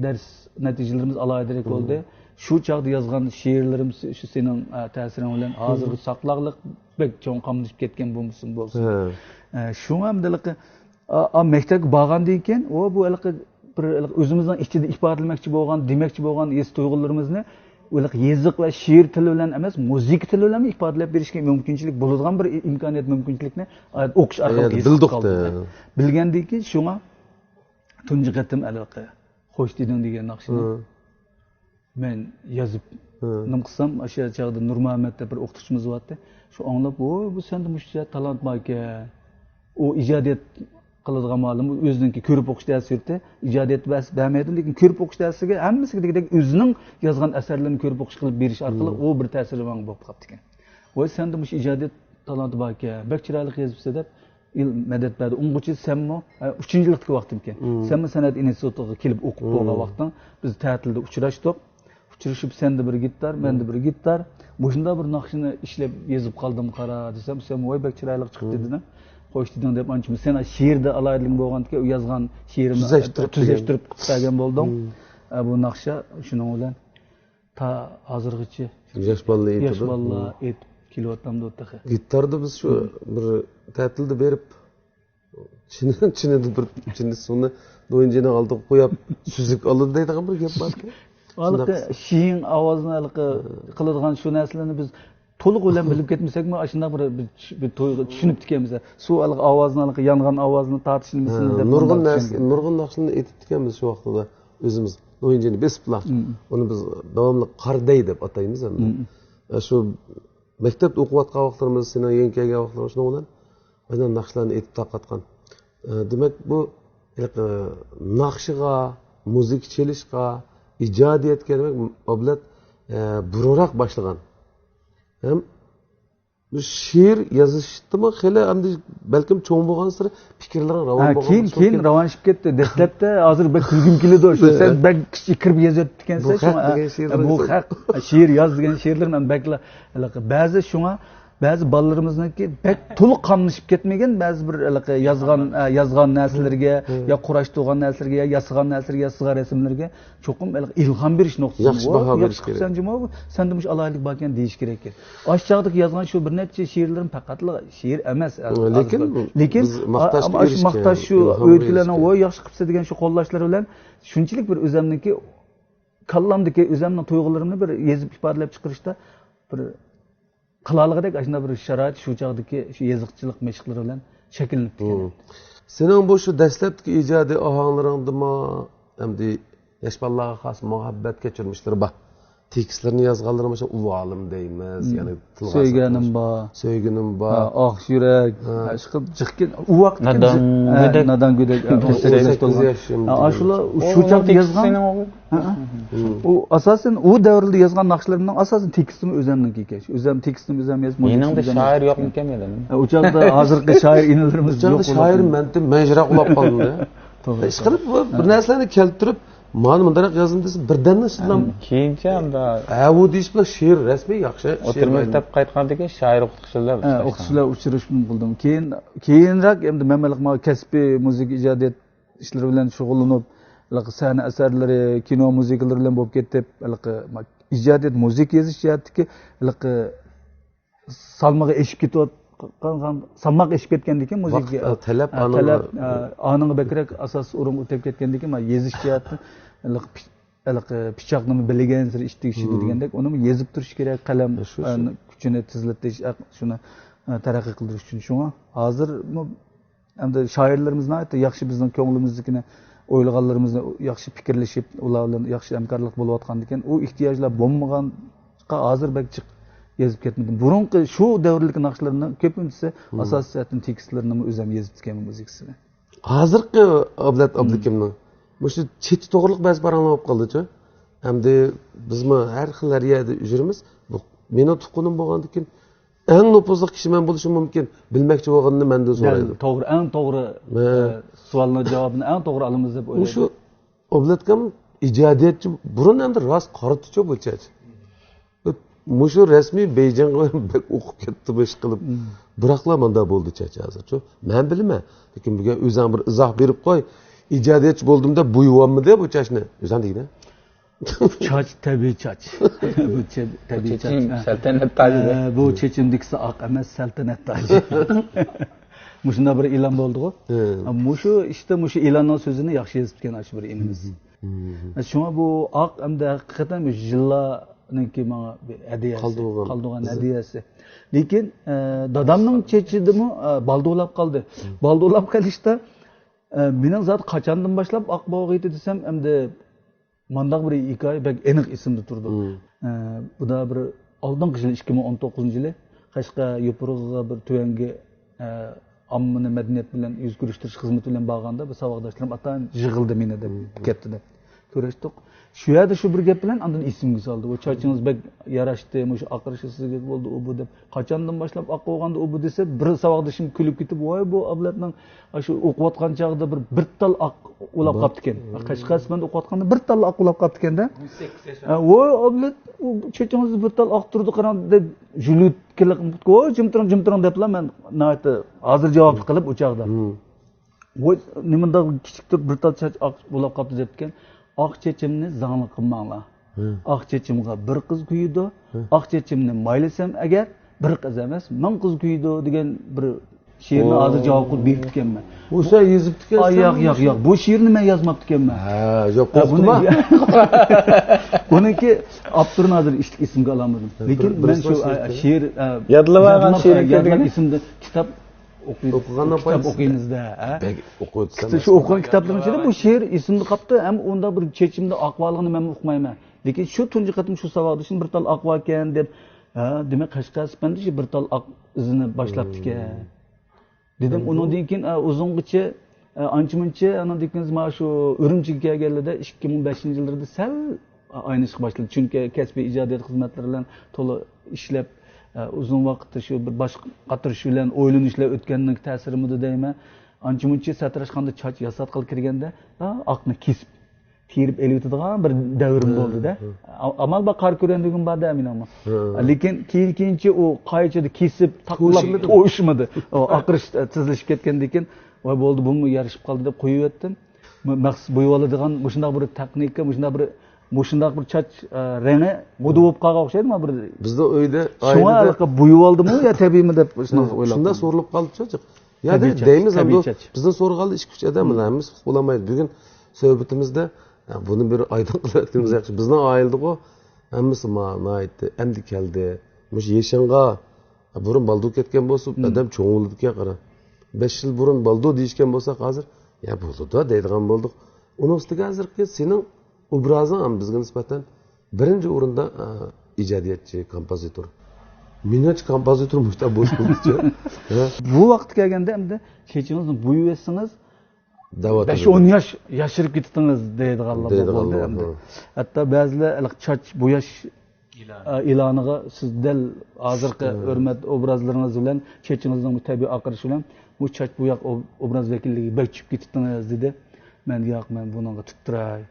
دەرس نەتىجىلىرىمىز ئالاھىدىرەك، مم، بولدى. شۇ چاغدا يازغان شېئىرلىرىم شۇ سېنىڭ، ئە، تەسىرىڭ بىلەن ھازىرغىچە ساقلاقلىق بەك چوڭ قاملىشىپ كەتكەن بولمىسۇن بولسۇن. ھە. ئە، شۇڭا ئەمدى ھېلىقى، ئا، ئا، مەكتەپكە بارغاندىن كېيىن، ئۇ بۇ ھېلىقى بىر ھېلىقى ئۆزىمىزنىڭ ئىچىدە ئىپادىلىمەكچى بولغان، دېمەكچى بولغان ھېس تۇيغۇلىرىمىزنى ھېلىقى يېزىق ۋە شېئىر تىلى بىلەن ئەمەس، مۇزىكا تىلى بىلەن ئىپادىلەپ بېرىشكە مۇمكىنچىلىك بولىدىغان بىر ئىمكانىيەت، مۇمكىنچىلىكنى، ئا، ئوقۇش ئارقىلىق ھېس قىلىپ قالدىم. بىلگەندىن كېيىن شۇڭا تۇنجى قېتىم ھېلىقى خوش دېدىڭ دېگەن ناخشىنى، ھە، مەن يازىپ، ھە، نېمە قىلسام، ئاشۇ چاغدا نۇرمۇھەممەت دەپ بىر ئوقۇتقۇچىمىز بارتى. شۇ ئاڭلاپ، ۋوي، بۇ سەندە مۇشۇنچە تالانت باركەن. ئۇ ئىجادىيەت قىلىدىغان مۇئەللىم، ئۆزىنىڭكى كۆرۈپ ئوقۇش دەرسى بېرىتتى. ئىجادىيەت دەرسى بەرمەيدۇ، لېكىن كۆرۈپ ئوقۇش دەرسىگە ھەممىسىگە دېگۈدەك ئۆزىنىڭ يازغان ئەسەرلىرىنى كۆرۈپ ئوقۇش قىلىپ بېرىش ئارقىلىق، مم، ئۇ بىر تەسىر ماڭا بولۇپ قاپتىكەن. ۋوي، سەندە مۇشۇ ئىجادىيەت تالانتى باركەن، بەك چىرايلىق يېزىپسەن دەپ، ئىل مەدەت بەردى. ئۇنىڭغىچە سەنمۇ، ئە، ئۈچىنچى يىللىقتىكى ۋاقتىمكەن. مم. سەنمۇ سەنئەت ئىنستىتۇتىغا كېلىپ ئوقۇپ، مم، بولغان ۋاقتىڭ، بىز تەتىلدە ئۇچراشتۇق. ئۇچرىشىپ، سەندە بىر گىتار، مەندە، مم، بىر گىتار. مۇشۇنداق بىر ناخشىنى ئىشلەپ يېزىپ قالدىم، قارا دېسەم، سەن ۋاي بەك چىرايلىق چىقىپ، مم، دېدىڭ. خوش دېدىڭ دەپ ئانچە. سەن شېئىردا ئالاھىدىلىكىڭ بولغاندىكىن، ئۇ يازغان شېئىرىمنى تۈزەشتۈرۈپ، تۈزەشتۈرۈپ قىلىپ بەرگەن بولدۇڭ. مم. ئە، بۇ ناخشا شۇنىڭ بىلەن تا ھازىرغىچە ياش بالىلار ياش ئېيتىدۇ. بالىلار، مم، ئېيتىپ كېلىۋاتامدۇ تېخى. گىتاردا بىز شۇ، مم، بىر تەتىلدە بېرىپ، چىنە، چىنىدىن بىر چىنە سۇنى دويىنجىنىڭ ئالدىغا قويۇپ، سۈزۈك ئالىدۇ دەيدىغان بىر گەپ باركەن. ھېلىقى شېرىن ئاۋازنى ھېلىقى قىلىدىغان شۇ نەرسىلەرنى بىز تولۇق بىلەن بىلىپ كەتمىسەكمۇ، ئاشۇنداق بىر، بىر، بىر تويغا چۈشىنىپتىكەنمىز. سۇ ھېلىقى ئاۋازنى، ھېلىقى يانغان ئاۋازنى تارتىش نېمىسىنى، ھە، دەپ نۇرغۇن نەرسە، چۈشەنگەن. نۇرغۇن ناخشىلارنى ئېيتىپتىكەنمىز شۇ ۋاقتىدا ئۆزىمىز. نويىنجىنى بېسىپلا، مم، ئۇنى بىز داۋاملىق قاردەي دەپ ئاتايمىز ئەمدى. مم. ئە، شۇ مەكتەپتە ئوقۇۋاتقان ۋاقىتلىرىمىز، سېنىڭ يېڭى كەلگەن ۋاقىتلىرىڭ شۇنىڭ بىلەن ئايدىڭ ناخشىلارنى ئېيتىپ تارقاتقان. ئە، دېمەك، بۇ ھېلىقى ناخشىغا، مۇزىكا چېلىشقا، ئىجادىيەتكە، دېمەك، ئابلەت، ئە، بۇرۇنراق باشلىغان. ھەم بۇ شېئىر يېزىشتىمۇ خېلى، ئەمدى بەلكىم چوڭ بولغانسېرى پىكىرلىرىڭ راۋان، ھە، بولغان كېيىن، بولۇشى كېيىن مۇمكىن. راۋانلىشىپ كەتتى. دەسلەپتە ھازىر بەك كۈلگۈم كېلىدۇ. شۇ سەن بەك كىچىك كىرىپ يېزىۋېتىپتىكەنسەن، بۇ خەق شۇڭا، دېگەن شېئىرلار بۇ شۇ. خەق، شېئىر ياز دېگەن شېئىرلىرىم ھەم بەكلا ھېلىقى بەزى، شۇڭا بەزى بالىلىرىمىزنىڭكى بەك تولۇق قاملىشىپ كەتمىگەن بەزى بىر ھېلىقى يازغان، ئە، يازغان نەرسىلىرىگە، ھە، يا قۇراشتۇرغان نەرسىلىرىگە، يا ياسىغان نەرسىلىرىگە، ياسىغان رەسىملىرىگە چوقۇم ھېلىقى ئىلھام بېرىش نۇقتىسى. ياخشى باھا بېرىش كېرەك. سەن جۇمۇ، سەندە مۇشۇ ئالاھىدىلىك باركەن دېيىش كېرەك. ئاشۇ چاغدىكى يازغان شۇ بىر نەچچە شېئىرلىرىم پەقەتلا شېئىر ئەمەس. لېكىن، لېكىن، بىز ماختاشقا ئەرىشكەن، ماختاش شۇ ئىلھام ئۆي بېرىش كېرەك. ۋوي ياخشى قىپسەن دېگەن شۇ قوللاشلىرى بىلەن شۇنچىلىك بىر ئۆزەمنىڭكى كاللامدىكى ئۆزەمنىڭ تۇيغۇلىرىمنى بىر يېزىپ ئىپادىلەپ چىقىرىشتا بىر قىلالىغۇدەك ئاشۇنداق بىر شارائىت شۇ چاغدىكى شۇ يېزىقچىلىق مەشىقلىرى بىلەن شەكىللىنىپ كەتكەن. مم. سېنىڭ بۇ شۇ دەسلەپتىكى ئىجادىي ئاھاڭلىرىڭدىمۇ ئەمدى ياش بالىلارغا خاس مۇھەببەت كەچۈرمىشلىرى بار. تېكىستلىرىنى يازغانلىرىمۇ شۇ ئۇۋالىم دەيمىز، مم، يەنى تىلغا سۆيگەنىم بار. سۆيگىنىم بار. ھە، ئاق يۈرەك. ھە. ھە، ئىشقىلىپ جىق كېلىن. ئۇ ۋاقىتتىكى نادان بىز، ھە، گۆدەك. نادان گۆدەك. ھە، ئون سەككىز ياش. ھە، ئاشۇلار شۇ چاغدا يازغان. ھە، ھە. مم. ئۇ ئاساسەن ئۇ دەۋردە يازغان ناخشىلىرىمنىڭ ئاساسەن تېكىستىمۇ ئۆزەمنىڭكى ئىكەن. ئۆزەم تېكىستىم ئۆزەم يازىپ، مۇزىكىسىمۇ ئۆزەم يازغان. شائىر يوقمىكەن مەيلى؟ ھە، ئۇ چاغدا ھازىرقى شائىر ئىنىلىرىمىز يوق. ئۇ چاغدا شائىر مەنتىم مەنجىراق ئۇلاپ قالدى. توغرا. ئىشقىلىپ بۇ بىر نەرسىلەرنى كەلتۈرۈپ، مانا مۇنداقراق يازدىم دېسە، بىردەمدىن ئىچىدىلا، ھە، كېيىنچە ئاندا، ھە، ئۇ دېيىش بىلەن شېئىر رەسمىي ياخشى ئوتتۇرا شېئىر. مەكتەپكە قايتقاندىن كېيىن شائىر ئوقۇتقۇچىلار، ھە، ئوقۇتقۇچىلار ئۇچرىشىپ قىلدىم. كېيىن، كېيىنرەك ئەمدى مەن ھېلىقى مانا كەسپىي مۇزىكا ئىجادىيەت ئىشلىرى بىلەن شۇغۇللىنىپ، ھېلىقى سەھنە ئەسەرلىرى، كىنو مۇزىكىلىرى بىلەن بولۇپ كېتىپ، ھېلىقى ما-، ئىجادىيەت، مۇزىكا يېزىش جەھەتتىكى ھېلىقى سالمىقى ئېشىپ كېتىۋات-، قان، قان، سالماق ئېشىپ كەتكەندىكىن، مۇزىكىگە، ۋاقىت، ئە، تەلەپ ھە، ئانىڭغا، تەلەپ، ئە، ئانىڭغا بەكرەك ئاساس ئورۇن ئۆتەپ كەتكەندىكىن، مانا يېزىش جەھەتتىن ھېلىقى پىچ-، ھېلىقى پىچاقنىمۇ بىلگەنسېرى ئىش تېگىشىدۇ دېگەندەك، ئۇنىمۇ يېزىپ تۇرۇش كېرەك، قەلەم، شۇ، شۇ. ئە، كۈچىنى تېزلىتىش، ئە، شۇنى، ئە، تەرەققىي قىلدۇرۇش ئۈچۈن. شۇڭا ھازىرمۇ ئەمدى شائىرلىرىمىز ناھايىتى ياخشى بىزنىڭ كۆڭلىمىزدىكىنى، ئويلىغانلىرىمىزنى ياخشى پىكىرلىشىپ، ئۇلار بىلەن ياخشى ھەمكارلىق بولۇۋاتقاندىكىن، ئۇ ئېھتىياجلار بولمىغانغا ھازىر بەك جىق يېزىپ كەتمىدىم. بۇرۇنقى شۇ دەۋردىكى ناخشىلىرىمنىڭ كۆپىنچىسى ئاساسىي جەھەتتىن تېكىستلىرىنىمۇ ئۆزۈم يېزىپتىكەنمەن مۇزىكىسىنى. ھازىرقى ئابلەت ئابلىكىمنىڭ مۇشۇ چېچى توغرىلىق بەزى پاراڭلار بولۇپ قالدىچۇ. ئەمدى بىزمۇ ھەر خىل ھەر يەردە يۈرىمىز. بۇ مېنىڭ تۇغقىنىم بولغاندىكىن، ئەڭ نوپۇزلۇق كىشى مەن بولۇشۇم مۇمكىن، بىلمەكچى بولغىنىنى مەندىن دەل سورايدۇ. توغرا، ئەڭ توغرا، ھە. ئە، سوئالنىڭ جاۋابىنى ئەڭ توغرا ئالىمىز دەپ ئويلايمەن. مۇشۇ ئابلەتكەم ئىجادىيەتچى، بۇرۇن ئەمدى راست قارىتىچۇ بۇ چاچ. مۇشۇ رەسمىي بېيجىڭغا بەك ئوقۇپ كەتتىمۇ ئىشقىلىپ، بىراقلا مانداق بولدى چاچ ھازىرچۇ. مەن بىلىمەن، لېكىن بۈگۈن ئۆزۈڭ بىر ئىزاھ بېرىپ قوي. ئىجادىيەتچى بولدۇم دەپ بويىۋالمىدى بۇ چاچنى. ئۆزۈڭ دېگىنە. چاچ تەبىئىي چاچ. بۇ چە-، تەبىئىي چاچ. چېچىم ھە. سەلتەنەت تاجىدە. ئە، بۇ چېچىمدىكىسى ئاق ئەمەس، سەلتەنەت تاجى. مۇشۇنداق بىر ئېلان بولدىغۇ. ھە. مۇشۇ ئىشتا مۇشۇ ئېلاننىڭ سۆزىنى ياخشى يېزىپتىكەن ئاشۇ بىر ئىنىمىز. مم. شۇڭا بۇ ئاق ئەمدى ھەقىقەتەن مۇشۇ يىللارنىڭكى ماڭا بىر ھەدىيەسى. قالدۇرغان. قالدۇرغان ھەدىيەسى. لېكىن، ئە، دادامنىڭ چېچىدىمۇ، ئە، بالدۇرلاپ قالدى. بالدۇرلاپ قېلىشتا، ئە، مېنىڭ زادى قاچاندىن باشلاپ ئاق بولغىيتى دېسەم، ئەمدى مانداق بىر ھېكايە بەك ئېنىق ئېسىمدە تۇرىدۇ. مم. ئە، بۇدا بىر ئالدىنقى يىل، ئىككى مىڭ ئون توققۇزىنچى يىلى قەشقەر يوپۇرغىغا بىر تۆۋەنگى، ئە، ئاممىنى مەدەنىيەت بىلەن يۈز كۆرۈشتۈرۈش خىزمىتى بىلەن بارغاندا، بىر ساۋاقداشلىرىم ئاتا يىغلىدى مېنى دەپ مم. كەتتى دەپ. كۆرۈشتۇق. شۇ يەردە شۇ بىر گەپ بىلەن ئاندىن ئېسىمگە سالدى. ئۇ چاچىڭىز بەك ياراشتى، مۇشۇ ئاقىرىشى سىزگە بولدى، ئۇ بۇ دەپ. قاچاندىن باشلاپ ئاق بولغاندا ئۇ بۇ دېسە، بىر ساۋاقدىشىم كۈلۈپ كېتىپ، ۋاي بۇ ئابلەتنىڭ ئاشۇ ئوقۇۋاتقان چاغدا بىر، بىر تال ئاق ئۇلاپ قاپتىكەن. قەشقەر ئىسپەندە ئوقۇۋاتقاندا بىر تال ئاق ئۇلاپ قاپتىكەندە. ھە، ۋاي ئابلەت، ئۇ چېچىڭىزدا بىر تال ئاق تۇرىدۇ قاراڭ دەپ، ژۇلۇت كىلىق، ۋاي جىم تۇرۇڭ، جىم تۇرۇڭ دەپلا مەن ناھايىتى ھازىر جاۋابلىق قىلىپ ئۇ چاغدا. ۋاي نېمانداق كىچىك تۇرۇپ بىر تال چاچ ئاق ئۇلاپ قاپتۇ دەپتىكەن. ئاق چېچىمنى زاڭلىق قىلماڭلار. ھە. ئاق چېچىمغا بىر قىز كۆيىدۇ. ھە. ئاق چېچىمنى مايلىسام ئەگەر، بىر قىز ئەمەس، مىڭ قىز كۆيىدۇ دېگەن بىر شېئىرنى ھازىر جاۋاب قىلىپ بېرىپتىكەنمەن. ئۇ سەن يېزىپتىكەنسەن. ئاي، ياق، ياق، ياق. بۇ شېئىرنى مەن يازماپتىكەنمەن. ھە، ياق، ھە، بۇنى-، قورقتۇما؟ بۇنىڭكى ئاپتورىنى ھازىر ئىشلىك ئېسىمگە ئالالمىدىم. ھە، لېكىن بىر، مەن شۇ، بىر ئە، شېئىر، ئە، يادلىۋالغان يادلاپ، شېئىرنى يادلاپ كۆرگىنى؟ ئېسىمدە كىتاب ئوقۇي-، ئوقۇغاننىڭ كىتاب پايدىسى ئوقۇيمىز-دە، ھە؟ بەك ئوقۇۋاتىسەن. شۇ ئوقۇغان كىتابلىرىم ئىچىدە بۇ شېئىر ئېسىمدە قاپتۇ، ھەم ئۇندا بىر چېچىمدە ئاق بارلىقىنى مەن ئۇقمايمەن. لېكىن شۇ تۇنجى قېتىم شۇ ساۋاقدىشىم بىر تال ئاق باركەن دەپ، ھە، دېمەك، قەشقەر ئىسپەندى شۇ بىر تال ئاق ئىزىنى باشلاپتىكەن. دېدىم، ئۇنىڭدىن كېيىن، ئە، ئۇزۇنغىچە، ئە، ئانچە-مۇنچە، ئانىڭدىن كېيىن مانا شۇ ئۈرۈمچىگە كەلگەنلىرىدە ئىككى مىڭ بەشىنچى يىللىرىدا سەل ئاينىشقا باشلىدى. چۈنكى كەسپىي ئىجادىيەت خىزمەتلىرى بىلەن تولا ئىشلەپ، ئە، ئۇزۇن ۋاقىتتا شۇ بىر باش قاتۇرۇش بىلەن ئويلىنىشلار ئۆتكەننىڭ تەسىرىمىدۇ دەيمەن. ئانچە-مۇنچە ساتىراشخانىدا چاچ ياساتقىلى كىرگەندە، ئا، ئاقنى كېسىپ، تېرىپ ئېلىۋېتىدىغان بىر دەۋرىم ھە، بولدى-دە. ھە. ئا-، ئامال بار، قارا كۆرۈندۈرگۈم بار-دە مېنىڭمۇ. ھە. لېكىن كېيىن-كېيىنچە ئۇ قايچىدا كېسىپ، تاقىلاپ، توشمىدى. توشمىدى. ئۇ ئاقىرىش تېزلىشىپ كەتكەندىن كېيىن، ۋاي بولدى، بۇمۇ يارىشىپ قالدى دەپ قويۇۋەتتىم. م-، مەخسۇس بويىۋالىدىغان مۇشۇنداق بىر تېخنىكا، مۇشۇنداق بىر، مۇشۇنداق بىر چاچ، ئە، رەڭگى مودا بولۇپ قالغان ئوخشايدۇ، مانا بىر. بىزنىڭ ئۆيدە، شۇڭا ئائىلىدە ھېلىقى بويىۋالدىمۇ يا تەبىئىيمۇ دەپ شۇنداق ئويلاپ شۇنداق قالدىم. سورىلىپ قالدى چاچ. يا تەبىئىي چاچ، دەيمىز تەبىئىي ئەمدى چاچ. بىزنىڭ سورىغاندا ئىككى ئۈچ ئادەم بىلەن ھەممىسى ئۇقۇپ بولالمايدۇ. بۈگۈن سۆھبىتىمىزدە، ھە، بۇنى بىر ئايدىڭ قىلىۋەتكىنىمىز ياخشى. بىزنىڭ ئائىلىدىغۇ ھەممىسى ما-، ناھايىتى ئەمدى كەلدى. مۇشۇ يېشىڭغا، ھە، بۇرۇن بالدۇر كەتكەن بولسا، ئادەم چوڭ بولىدىكەن، قارا. بەش يىل بۇرۇن بالدۇر دېيىشكەن بولساق، ھازىر، يا، بولىدۇ دەيدىغان بولدۇق. ئۇنىڭ ئۈستىگە ھازىرقى سېنىڭ ئوبرازىڭ ھەم بىزگە نىسبەتەن بىرىنچى ئورۇندا، ئە، ئىجادىيەتچى، كومپوزىتور. مېنىڭچە كومپوزىتور مۇشۇنداق بولسا بولىدىچۇ. ھە؟ بۇ ۋاقىتقا كەلگەندە ئەمدى چېچىڭىزنى بويىۋەتسىڭىز، دەۋاتىدۇ. بەش ئون ياش ياشىرىپ كېتىتىڭىز دەيدىغانلار بولدى ئەمدى. ھە. ھەتتا بەزىلەر ھېلىقى چاچ بوياش، ئە، ئېلانىغا سىز دەل ھازىرقى ھۆرمەت ئوبرازلىرىڭىز بىلەن چېچىڭىزنىڭ بۇ تەبىئىي ئاقىرىشى بىلەن بۇ چاچ بوياق ئوب-، ئوبراز ۋەكىللىكىگە بەك چۈشۈپ كېتىپتىڭىز دېدى. مەن ياق، مەن بۇنىڭغا تۇتتۇراي.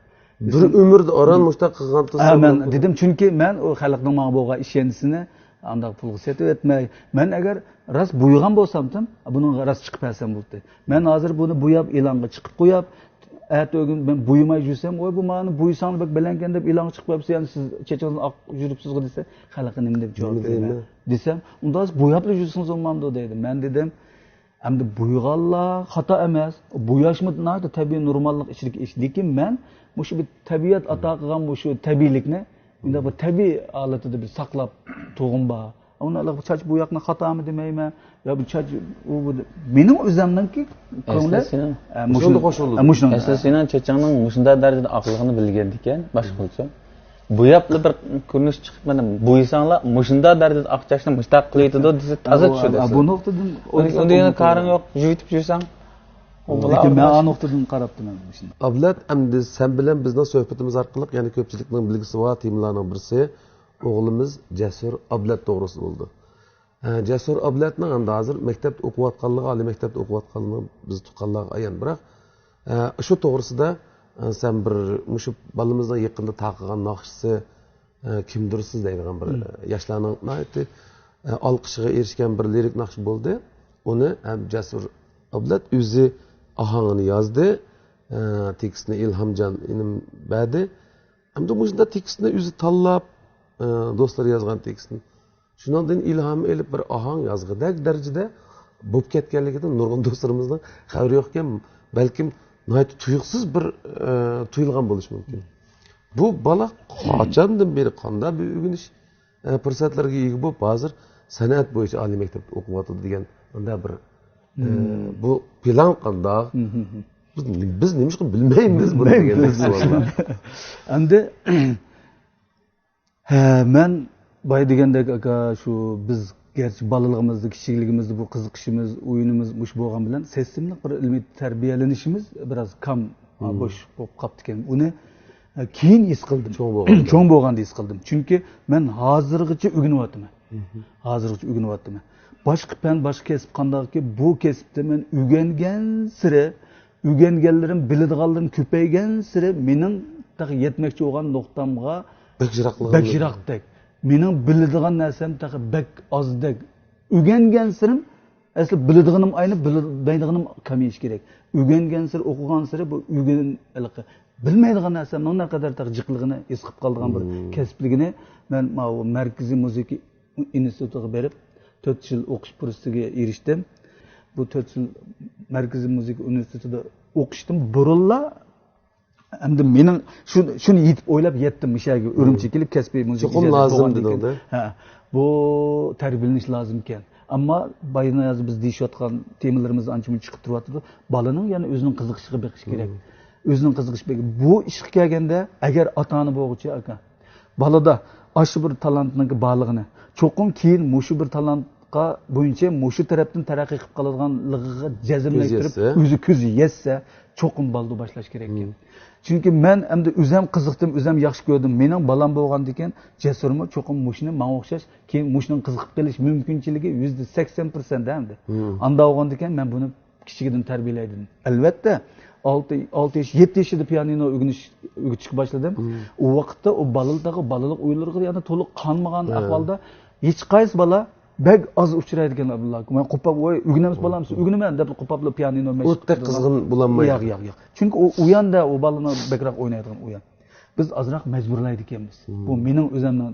بىر ئۆمۈردە ئاران مۇشۇنداق قىلغان ھە، تۇرسا مەن بولدى. دېدىم، چۈنكى مەن ئۇ خەلقنىڭ ماڭا بولغان ئىشەنچىسىنى ئانداق پۇلغا سېتىۋەتمەي. مەن ئەگەر راست بويىغان بولسامتىم، بۇنىڭغا راست چىقىپ بەرسەم بولدى. مەن ھازىر بۇنى بوياپ، ئېلانغا چىقىپ قوياپ، ئەتە ئۆگۈن مەن بويىماي يۈرسەم، ۋاي، بۇ ماڭا بويىساڭلار بەك بەلەڭكەن دەپ ئېلانغا چىقىپ قويۇپسىز، يەنە سىز چېچىڭىزنى ئاق يۈرۈپسىزغۇ دېسە، خەلققە نېمە دەپ جاۋاب بېرىمەن دېسەم، ئۇنداق بوياپلا يۈرسىڭىز بولمامدۇ دەيدۇ. مەن دېدىم، ئەمدى بويىغانلار خاتا ئەمەس. بوياشمۇ ناھايىتى تەبىئىي، نورماللىق ئىچىدىكى ئىش. لېكىن مەن مۇشۇ بىر تەبىئەت ئاتا قىلغان مۇشۇ تەبىئىيلىكنى، مۇنداق بىر تەبىئىي ھالىتىدە بىر ساقلاپ تۇرغۇم بار. ئۇنى چاچ بۇ ياقنى خاتامۇ دېمەيمەن. يا بۇ چاچ ئۇ بۇ دە-، مېنىڭ ئۆزۈمنىڭكى كۆڭلى، ئەسلى سېنىڭ ئە، مۇشۇ-، مۇشۇنى قوشۇلدى. ئە، مۇشۇنىڭ. ئەسلى سېنىڭ چېچىڭنىڭ مۇشۇنداق دەرىجىدە ئاقلىقىنى بىلگەندىكىن، باشقىلارچە بوياپلا بىر كۆرۈنۈش چىقىپ، مانا، بويىساڭلار، مۇشۇنداق دەرىجىدە ئاق چاچنى مۇشتاق قىلىۋېتىدۇ دېسە، تازا ھە، بۇ، چۈشىدۇ ھە، بۇ نۇقتىدىن ئۇنى، ئۇنى يەنە كارىڭ يوق، يۇيۇۋېتىپ يۈرسەڭ، ئۇ بولا لېكىن مەن ئا نۇقتىدىن قاراپتىمەن مۇشۇنى. ئابلەت، ئەمدى سەن بىلەن بىزنىڭ سۆھبىتىمىز ئارقىلىق يەنە كۆپچىلىكنىڭ بىلگۈسى بار تېمىلارنىڭ بىرسى ئوغلىمىز جەسۇر ئابلەت توغرىسىدا بولىدۇ. ئە، جەسۇر ئابلەتنىڭ ئەمدى ھازىر مەكتەپتە ئوقۇۋاتقانلىقى، ئالىي مەكتەپتە ئوقۇۋاتقانلىقى بىز تۇغقانلارغا ئايان. بىراق، ئە، شۇ توغرىسىدا، ئە، سەن بىر مۇشۇ بالىمىزنىڭ يېقىندا تارقىغان ناخشىسى، ئە، كىمدۇر سىز دەيدىغان بىر، مم. ئە، ياشلارنىڭ ناھايىتى، ئە، ئالقىشىغا ئېرىشكەن بىر لىرىك ناخشا بولدى. ئۇنى ھەم جەسۇر ئابلەت ئۆزى ئاھاڭىنى يازدى، ئە، تېكىستنى ئىلھامجان ئىنىم بەردى. ئەمدى مۇشۇنداق تېكىستنى ئۆزى تاللاپ، ئە، دوستلىرى يازغان تېكىستنى شۇنىڭدىن ئىلھام ئېلىپ بىر ئاھاڭ يازغۇدەك دەرىجىدە بولۇپ كەتكەنلىكىدىن نۇرغۇن دوستلىرىمىزنىڭ خەۋىرى يوقكەن، بەلكىم ناھايىتى تۇيۇقسىز بىر، ئە، تۇيۇلغان بولۇشى مۇمكىن. بۇ بالا قاچاندىن بېرى قانداق بىر ئۆگىنىش، ئە، پۇرسەتلەرگە ئىگە بولۇپ، ھازىر سەنئەت بويىچە ئالىي مەكتەپتە ئوقۇۋاتىدۇ دېگەن مۇنداق بىر، ئە، بۇ پىلان قانداق؟ بىز، بىز نېمىشقا بىلمەيمىز بۇنى دېگەندەك سوئاللار. ئەمدى ھە، مەن بايا دېگەندەك، ئاكا، شۇ بىز گەرچە بالىلىقىمىزدا، كىچىكلىكىمىزدە بۇ قىزىقىشىمىز، ئويۇنىمىز مۇشۇ بولغان بىلەن سىستېمىلىق بىر ئىلمىي تەربىيەلىنىشىمىز بىراز كام، ھا، بوش بولۇپ قاپتىكەن. ئۇنى، ھە، كېيىن ھېس قىلدىم. چوڭ بولغاندا. چوڭ بولغاندا ھېس قىلدىم. چۈنكى مەن ھازىرغىچە ئۆگىنىۋاتىمەن. ھازىرغىچە ئۆگىنىۋاتىمەن. باشقا پەن، باشقا كەسىپ قانداقكى، بۇ كەسىپتە مەن ئۆگەنگەنسېرى ئۆگەنگەنلىرىم، بىلىدىغانلىرىم كۆپەيگەنسېرى مېنىڭ تېخى يەتمەكچى بولغان نۇقتامغا بەك يىراقلىغان بەك يىراقتەك. مېنىڭ بىلىدىغان نەرسەم تېخى بەك ئازدەك. ئۆگەنگەنسېرىم ئەسلى بىلىدىغىنىم ئاينىپ، بىلمەيدىغىنىم كېمىيىشى كېرەك. ئۆگەنگەنسېرى، ئوقۇغانسېرى بۇ ئۆگەن-، ھېلىقى بىلمەيدىغان نەرسەمنىڭ نەقەدەر تېخى جىقلىقىنى ھېس قىلىپ قالىدىغان بىر كەسىپلىكىنى مەن ماۋۇ مەركىزىي مۇزىكا ئىنستىتۇتىغا بېرىپ، تۆت يىل ئوقۇش پۇرسىتىگە ئېرىشتىم. بۇ تۆت يىل مەركىزىي مۇزىكا ئىنستىتۇتىدا ئوقۇشتىن بۇرۇنلا، ئەمدى مېنىڭ شۇ، شۇنى يېتىپ ئويلاپ يەتتىم، مۇشۇ يەرگە ئۈرۈمچىگە كېلىپ، كەسپىي مۇزىكا چوقۇم ئىجادىيەت لازىم بولغاندىن دېدىڭ-دە. كېيىن، ھە، بۇ تەربىيەلىنىش لازىمكەن. ئەمما بايىنى ھازىر بىز دېيىشىۋاتقان تېمىلىرىمىز ئانچە مۇنچە چىقىپ تۇرۇۋاتىدۇ. بالىنىڭ يەنە ئۆزىنىڭ قىزىقىشىغا بېقىش كېرەك. ئۆزىنىڭ قىزىقىشى بېقىش. بۇ ئىشقا كەلگەندە، ئەگەر ئاتا-ئانا بولغۇچە ئاكا، بالىدا ئاشۇ بىر تالانتنىڭكى بارلىقىنى، چوقۇم كېيىن مۇشۇ بىر تالانتقا بويىچە مۇشۇ تەرەپتىن تەرەققىي قىلىپ قالىدىغانلىقىغا جەزملەشتۈرۈپ، كۆز يەتسە. ئۆزى كۆز يەتسە، چوقۇم بالىدا باشلاش كېرەككەن. مم. چۈنكى مەن ئەمدى ئۆزەم قىزىقتىم، ئۆزەم ياخشى كۆردۈم. مېنىڭ بالام بولغاندىكىن، جەسۇرمۇ چوقۇم مۇشۇنى ماڭا ئوخشاش، كېيىن مۇشۇنىڭ قىزىقىپ قېلىش مۇمكىنچىلىكى يۈزدە سەكسەن پىرسەنت ئەمدى. مم. ئاندا بولغاندىكىن، مەن بۇنى كىچىكىدىن تەربىيەلەيدۇ. ئەلۋەتتە، ئالتە، ئالتە ياش، يەتتە يېشىدا پىيانىنو ئۆگىنىش، ئۆگىتىشكە باشلىدىم. مم. ئۇ ۋاقىتتا ئۇ بالىلىقى، بالىلىق ئويلىرىغا يەنە تولۇق قانمىغان ئەھۋالدا ھېچقايسى بالا بەك ئاز ئۇچرايدىكەن، ئابدۇللا ئاكا. مەن قوپاپ، ۋاي، ئۆگىنەمسە بالام، سىز ئۆگىنىمەن دەپ قوپاپلا پىيانىنو مەشىق قىلىدىغان. ئوتتەك قىزغىن بولالمايدۇ. ياق، ياق، ياق. چۈنكى ئۇ، ئۇ ياندا ئۇ بالىنى بەكرەك ئوينايدىغان ئۇ يان. بىز ئازراق مەجبۇرلايدىكەنمىز. مم. بۇ مېنىڭ ئۆزۈمنىڭ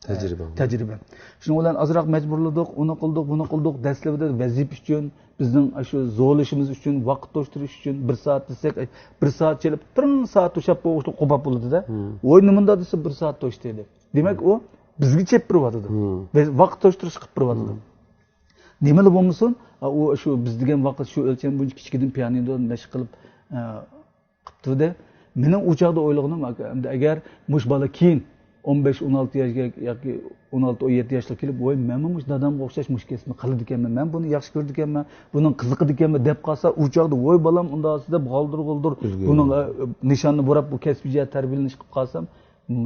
تەجرىبەم. تەجرىبەم. شۇنىڭ بىلەن ئازراق مەجبۇرلىدۇق، ئۇنى قىلدۇق، بۇنى قىلدۇق. دەسلىپىدە ۋەزىپە ئۈچۈن، بىزنىڭ ئاشۇ زورلىشىمىز ئۈچۈن، ۋاقىت توشتۇرۇش ئۈچۈن بىر سائەت دېسەك، بىر سائەت چېلىپ، بىر سائەت توشاپ بولغۇچە قوپاپ بولىدۇ-دە. مم. ۋوي، نېمانداق دېسە، بىر سائەت توشتى دەيدۇ. دېمەك، ئۇ بىزگە چېلىپ بېرىۋاتىدۇ. مم. ۋە ۋاقىت توشتۇرۇش قىلىپ بېرىۋاتىدۇ. مم. نېمىلا بولمىسۇن، ئا، ئۇ شۇ بىز دېگەن ۋاقىت شۇ ئۆلچەم بويىچە كىچىكىدىن پىيانىنو مەشىق قىلىپ، ئە، قىپتۇ-دە. مېنىڭ ئۇ چاغدا ئويلىغىنىم، ئەمدى ئەگەر مۇشۇ بالا كېيىن ئون بەش، ئون ئالتە ياشقا ياكى ئون ئالتە، ئون يەتتە ياشلىق كېلىپ، ۋوي، مەنمۇ مۇشۇ دادامغا ئوخشاش مۇشۇ كەسىپنى قىلىدىكەنمەن، مەن بۇنى ياخشى كۆرىدىكەنمەن، بۇنىڭ قىزىقىدىكەنمەن دەپ قالسا، ئۇ چاغدا، ۋوي، بالام، ئۇنداق دەپ غالدۇر-غۇلدۇر بۇنىڭ، ئە، نىشاننى بۇراپ، بۇ كەسپىي جەھەت تەربىيەلىنىشكە قالسام،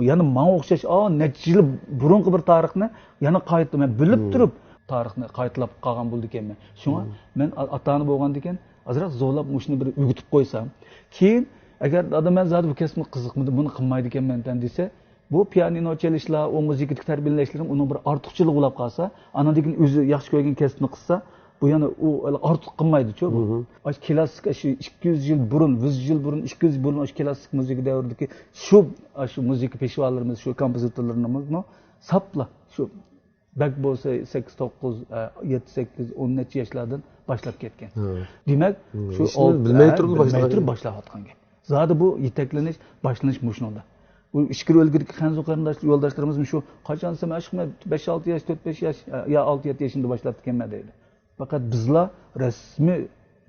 يەنە ماڭا ئوخشاش، ئا، نەچچە يىل بۇرۇنقى بىر تارىخنى يەنە قايتا، مەن بىلىپ تۇرۇپ تارىخنى قايتىلاپ قالغان بولىدىكەنمەن. شۇڭا مەن ئا-، ئاتا-ئانا بولغاندىكىن ئازراق زورلاپ مۇشۇنى بىر ئۆگىتىپ قويسام، كېيىن ئەگەر دادا مەن زادى بۇ كەسىپنى قىزىقمىدىم، بۇنى قىلمايدىكەنمەن دېسە، بۇ پىيانىنو چېلىشلار، ئۇ مۇزىكىدىكى تەربىيەلەشلىرىم ئۇنىڭ بىر ئارتۇقچىلىقى بولاپ قالسا، ئانىڭدىن كېيىن ئۆزى ياخشى كۆرگەن كەسپىنى قىلسا، بۇ يەنە ئۇ ئارتۇق قىلمايدۇچۇ بۇ. ئاشۇ كلاسسىك، ئاشۇ ئىككى يۈز يىل بۇرۇن، يۈز يىل بۇرۇن، ئىككى يۈز يىل بۇرۇن ئاشۇ كلاسسىك مۇزىكا دەۋرىدىكى شۇ، ئاشۇ مۇزىكا پېشۋالىرىمىز، شۇ كومپوزىتورلىرىمىزمۇ ساپلا شۇ بەك بولسا سەككىز، توققۇز، ئە، يەتتە، سەككىز، ئون نەچچە ياشلاردىن باشلاپ كەتكەن. دېمەك، شۇ ئىشنى ئالتە، بىلمەي ئە، تۇرۇپ بىلمەي تۇرۇپ باشلاۋاتقان گەپ. زادى بۇ يېتەكلىنىش، باشلىنىش مۇشۇنىڭدا. بۇ ئىچكىرى ئۆلكىدىكى خەنزۇ قېرىنداش، يولداشلىرىمىزمۇ شۇ، قاچان دېسەم، ئاشۇ بەش، ئالتە ياش، تۆت، بەش ياش، ئە، يا ئالتە، يەتتە يېشىمدا باشلاپتىكەنمەن دەيدۇ. پەقەت بىزلا رەسمىي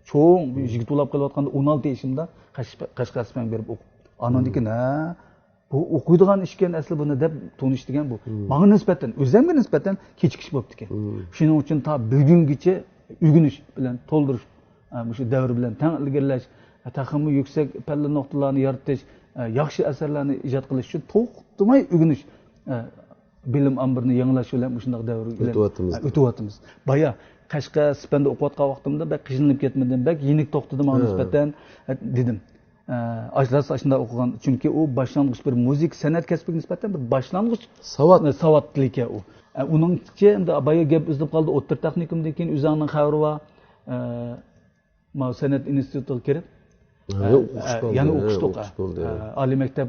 چوڭ بىر يىگىت بولاپ قېلىۋاتقاندا، ئون ئالتە يېشىمدا قەش-، قەشقەر سىپەنگە بېرىپ ئوقۇپ، ئاندىن كېيىن، ھە، بۇ ئوقۇيدىغان ئىشكەن ئەسلى بۇنى دەپ تونۇش دېگەن بۇ. ماڭا نىسبەتەن، ئۆزۈمگە نىسبەتەن كېچىكىش بوپتىكەن. شۇنىڭ ئۈچۈن تا بۈگۈنگىچە ئۆگىنىش بىلەن تولدۇرۇش، ئە، مۇشۇ دەۋر بىلەن تەڭ ئىلگىرىلەش، ئە، تېخىمۇ يۈكسەك پەللە نۇقتىلارنى يارىتىش، ئە، ياخشى ئەسەرلەرنى ئىجاد قىلىش ئۈچۈن توختىماي ئۆگىنىش، ئە، بىلىم ئامبىرىنى يېڭىلاش بىلەن مۇشۇنداق دەۋر بىلەن ئۆتۈۋاتىمىز. ئە، ئۆتۈۋاتىمىز. بايا قەشقەر سىپەندە ئوقۇۋاتقان ۋاقتىمدا بەك قىينىلىپ كەتمىدىم، بەك يېنىك توختىدىم ماڭا نىسبەتەن، ئە، دېدىم. ئە، ئاش-، راست ئاشۇنداق ئوقۇغان. چۈنكى ئۇ باشلانغۇچ بىر مۇزىكا سەنئەت كەسپىگە نىسبەتەن بىر باشلانغۇچ ساۋات. ئە، ساۋاتلىكەن ئۇ. ئە، ئۇنىڭچە ئەمدى بايا گەپ ئۈزۈلۈپ قالدى، ئوتتۇرا تېخنىكومدىن كېيىن ئۆزۈڭنىڭ خەۋىرى بار. ئە، ماۋۇ سەنئەت ئىنستىتۇتىغا كىرىپ، ھە، ئە، ئوقۇش ئە، قالدى، يەنە ھە، ئوقۇش توقا. ئوقۇش بولدى، ھە. ئە، ئالىي مەكتەپ،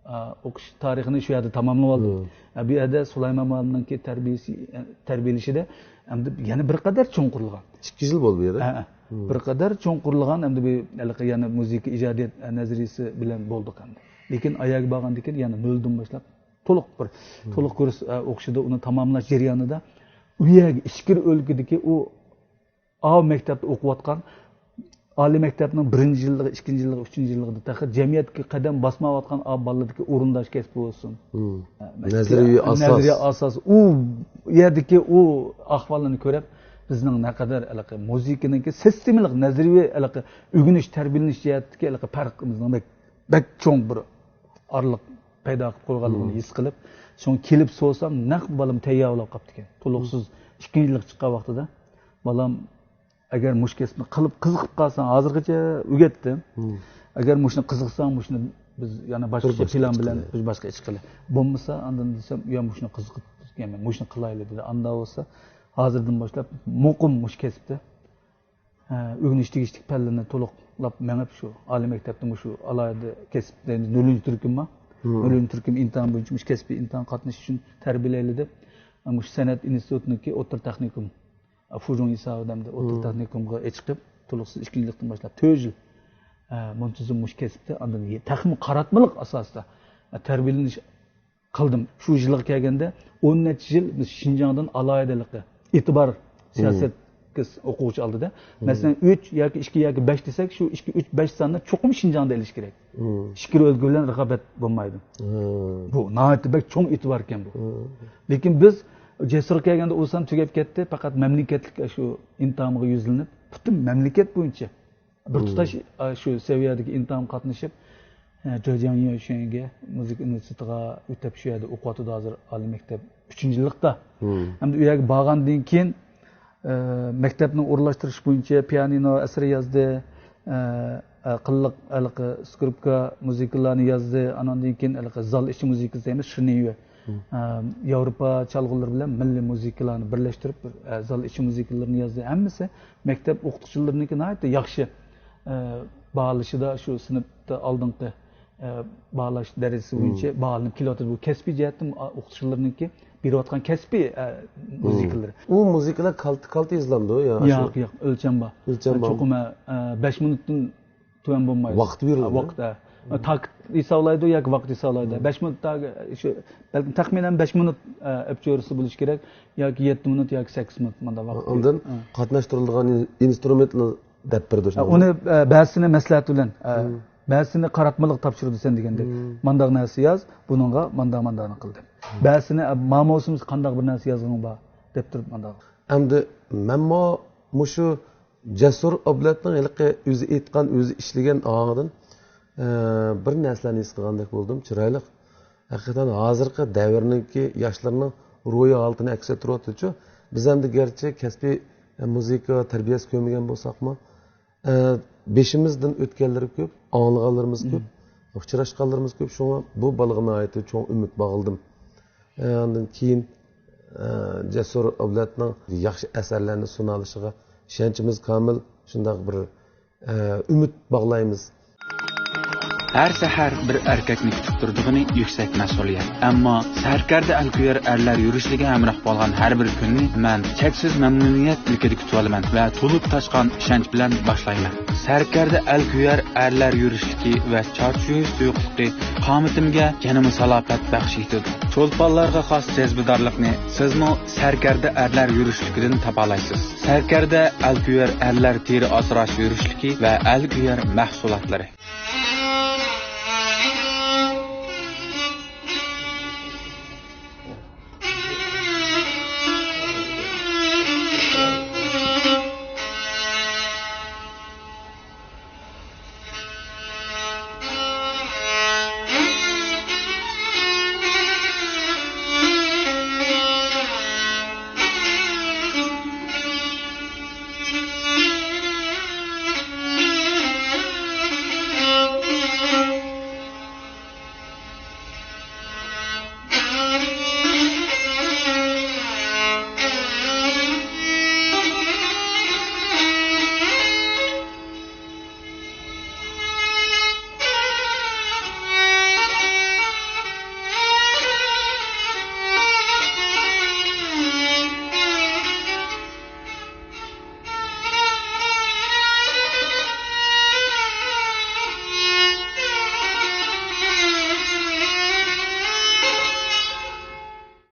ئە، ئوقۇش تارىخىنى شۇ يەردە تاماملىۋالدىم. ئە، بۇ يەردە سۇلايمان مۇئەللىمنىڭكى تەربىيىسى، ئە، تەربىيىلىشىدە ئەمدى يەنە بىر قەدەر چوڭقۇرلىغان. ئىككى يىل بولدى بۇ يەردە؟ ھە، ھە. بىر قەدەر چوڭقۇرلىغان ئەمدى بۇ ھېلىقى يەنە مۇزىكا ئىجادىيەت، ئە، نەزەرىيىسى بىلەن بولدۇق ئەمدى. لېكىن ئاياغگە بارغاندىن كېيىن يەنە نۆلدىن باشلاپ تولۇق بىر، تولۇق كۇرس، ئە، ئوقۇشىدا ئۇنى تاماملاش جەريانىدا ئۇ يەرگە ئىچكىرى ئۆلكىدىكى ئۇ ئاۋۇ مەكتەپتە ئوقۇۋاتقان ئالىي مەكتەپنىڭ بىرىنچى يىللىقى، ئىككىنچى يىللىقى، ئۈچىنچى يىللىقىدا تېخى جەمئىيەتكە قەدەم باسمايۋاتقان ئاۋۇ بالىلىرىدىكى ئورۇنداش كەسپى بولسۇن. مم. ئە، نەزەرىيە ئاساس. نەزەرىيە ئاساس. ئۇ يەردىكى ئۇ ئەھۋاللارنى كۆرۈپ، بىزنىڭ نەقەدەر ھېلىقى مۇزىكىنىڭكى سىستېمىلىق نەزەرىيە ھېلىقى ئۆگىنىش، تەربىيەلىنىش جەھەتتىكى ھېلىقى پەرقىمىزنىڭ بەك، بەك چوڭ بىر ئارىلىق پەيدا قىلىپ قويغانلىقىنى ھېس قىلىپ، شۇڭا كېلىپ سورىسام، نەق بالام تەييار بولاپ قاپتىكەن. تولۇقسىز ئىككىنچى يىللىققا چىققان ۋاقتىدا، بالام، ئەگەر مۇشۇ كەسىپنى قىلىپ قىزىقىپ قالساڭ، ھازىرغىچە ئۆگەتتىم. ئەگەر مۇشۇنى قىزىقساڭ، مۇشۇنى بىز يەنە بىر باشقىچە باشقا پىلان ئىش بىلەن قىلىمىز. بىر باشقا ئىش قىلىمىز. بولمىسا، ئاندىن دېسەم، يا مۇشۇنى قىزىقىپ كەلمەن، مۇشۇنى قىلايلى دېدى. ئاندا بولسا، ھازىردىن باشلاپ مۇقىم مۇشۇ كەسىپتە، ئە، ئۆگىنىش تېگىشلىك پەنلىرىنى تولۇقلاپ مېڭىپ، شۇ ئالىي مەكتەپتە مۇشۇ ئالاھىدە كەسىپ دەيمىز، نۆلىنچى تۈركۈم بار. نۆلىنچى تۈركۈم ئىمتىھان بويىچە مۇشۇ كەسپىي ئىمتىھان قاتنىشىش ئۈچۈن تەربىيەلەيلى دەپ، مۇشۇ سەنئەت ئىنستىتۇتىنىڭكى ئوتتۇرا تېخنىكوم، فۇجۇڭ ھېسابىدا ئەمدى ئوتتۇرا تېخنىكومغا ئېچىقىپ، تولۇقسىز ئىككىنچى يىللىقتىن باشلاپ تۆت يىل، ئە، مۇنتىزىم مۇشۇ كەسىپتە، ئاندىن تېخىمۇ قاراتمىلىق ئاساستا، ئە، تەربىيەلىنىش قىلدىم. شۇ يىلغا كەلگەندە ئون نەچچە يىل بىز شىنجاڭدىن ئالاھىدىلىقى، ئېتىبار سىياسەتكە ئوقۇغۇچى ئالدىدا. مەسىلەن، ئۈچ ياكى ئىككى ياكى بەش دېسەك، شۇ ئىككى، ئۈچ، بەش ساننى چوقۇم شىنجاڭدا ئېلىش كېرەك. ئىچكىرى ئۆلكە بىلەن رىقابەت بولمايدۇ. بۇ ناھايىتى بەك چوڭ ئېتىباركەن بۇ. لېكىن بىز جەسۇرغا كەلگەندە ئۇ سان تۈگەپ كەتتى. پەقەت مەملىكەتلىك شۇ ئىمتىھانغا يۈزلىنىپ، پۈتۈن مەملىكەت بويىچە بىر تۇتاش، ئا، شۇ سەۋىيەدىكى ئىمتىھانغا قاتنىشىپ، ئە، جېجياڭ يۈشۈنگە مۇزىكا ئىنستىتۇتىغا ئۆتۈپ، شۇ يەردە ئوقۇۋاتىدۇ ھازىر ئالىي مەكتەپ ئۈچىنچى يىللىقتا. ھەمدە ئۇ يەرگە بارغاندىن كېيىن، ئە، مەكتەپنى ئورۇنلاشتۇرۇش بويىچە پىيانىنو ئەسىرى يازدى، ئە، ئە، قىللىق ھېلىقى سكرىپكا مۇزىكىلارنى يازدى، ئاناندىن كېيىن ھېلىقى زال ئىچى مۇزىكىسى دەيمىز، شىنيۈ. ئە، ياۋروپا چالغۇلىرى بىلەن مىللىي مۇزىكىلارنى بىرلەشتۈرۈپ، بىر، ئە، زال ئىچى مۇزىكىلىرىنى يازدى. ھەممىسى مەكتەپ ئوقۇتقۇچىلىرىنىڭكى ناھايىتى ياخشى، ئە، باھالىشىدا، شۇ سىنىپتا ئالدىنقى، ئە، باھالاش دەرىجىسى بويىچە باھالىنىپ كېلىۋاتىدۇ. بۇ كەسپىي جەھەتتىن، ئە، ئوقۇتقۇچىلىرىنىڭكى بېرىۋاتقان كەسپىي، ئە، مۇزىكىلىرى. ئۇ مۇزىكىلار كالتا، كالتا يېزىلامدۇ يا؟ ياق، ياق، ئۆلچەم بار. ئۆلچەم بار. چوقۇم، ئە، ئە، بەش مىنۇتتىن تۆۋەن بولمايدۇ. ۋاقىت بېرىلىدۇ. ۋاقىت، ھە. تاكىت ھېسابلايدۇ ياكى ۋاقىت ھېسابلايدۇ. بەش مىنۇت تا-، شۇ، بەلكىم تەخمىنەن بەش مىنۇت، ئە، ئەپچۆرىسى بولۇشى كېرەك. ياكى يەتتە مىنۇت ياكى سەككىز مىنۇت مانداق ۋاقىت. ئاندىن قاتناشتۇرۇلىدىغان ئىنسترۇمېنتنى دەپ بېرىدۇ. ھە، شۇنداق. ئۇنى، ئە، بەزىسىنى مەسلىھەت بىلەن، ئە، بەزىسىنى قاراتمىلىق تاپشۇرىدۇ سەن دېگەندەك. مانداق نەرسە ياز، بۇنىڭغا مانداق، مانداقنى قىل دەپ. بەزىسىنى، ئە، ما مۇسىمىز قانداق بىر نەرسە يازغىنىڭ بار دەپ تۇرۇپ مانداق. ئەمدى مەنمۇ مۇشۇ جەسۇر ئابلەتنىڭ ھېلىقى ئۆزى ئېيتقان، ئۆزى ئىشلىگەن ئاڭىدىن، ئە، بىر نەرسىلەرنى ھېس قىلغاندەك بولدۇم. چىرايلىق. ھەقىقەتەن ھازىرقى دەۋرنىڭكى ياشلىرىنىڭ روھىي ھالىتىنى ئەكس ئەتتۈرۈۋاتىدۇچۇ. بىز ئەمدى گەرچە كەسپىي، ئە، مۇزىكا تەربىيەسى كۆرمىگەن بولساقمۇ، ئە، بېشىمىزدىن ئۆتكەنلىرى كۆپ، ئاڭلىغانلىرىمىز كۆپ، ئۇچراشقانلىرىمىز كۆپ. شۇڭا بۇ بالىغا ناھايىتى چوڭ ئۈمىد باغلىدىم. ئاندىن كېيىن، ئە، جەسۇر ئابلەتنىڭ ياخشى ئەسەرلەرنى سۇنالىشىغا ئىشەنچىمىز كامىل، شۇنداق بىر، ئە، ئۈمىد باغلايمىز. ھەر سەھەر بىر ئەركەكنى كۈتۈپ تۇرىدىغىنى يۈكسەك مەسئۇلىيەت. ئەمما سەركەردە ئەلكۆيەر ئەرلەر يۈرۈشلۈكىگە ھەمراھ بولغان ھەر بىر كۈننى مەن چەكسىز مەمنۇنىيەت ئىلكىدە كۈتۈۋالىمەن ۋە تولۇپ تاشقان ئىشەنچ بىلەن باشلايمەن. سەركەردە ئەلكۆيەر ئەرلەر يۈرۈشلۈكى ۋە چارچىيىش تۇيغۇسى قامىتىمگە يەنىمۇ سالاپەت بەخش ئېتىدۇ. چولپانلارغا خاس جەزبىدارلىقنى سىزمۇ سەركەردە ئەرلەر يۈرۈشلۈكىدىن تاپالايسىز. سەركەردە ئەلكۆيەر ئەرلەر تېرە ئاسراش يۈرۈشلۈكى ۋە ئەلكۆيەر مەھسۇلاتلىرى.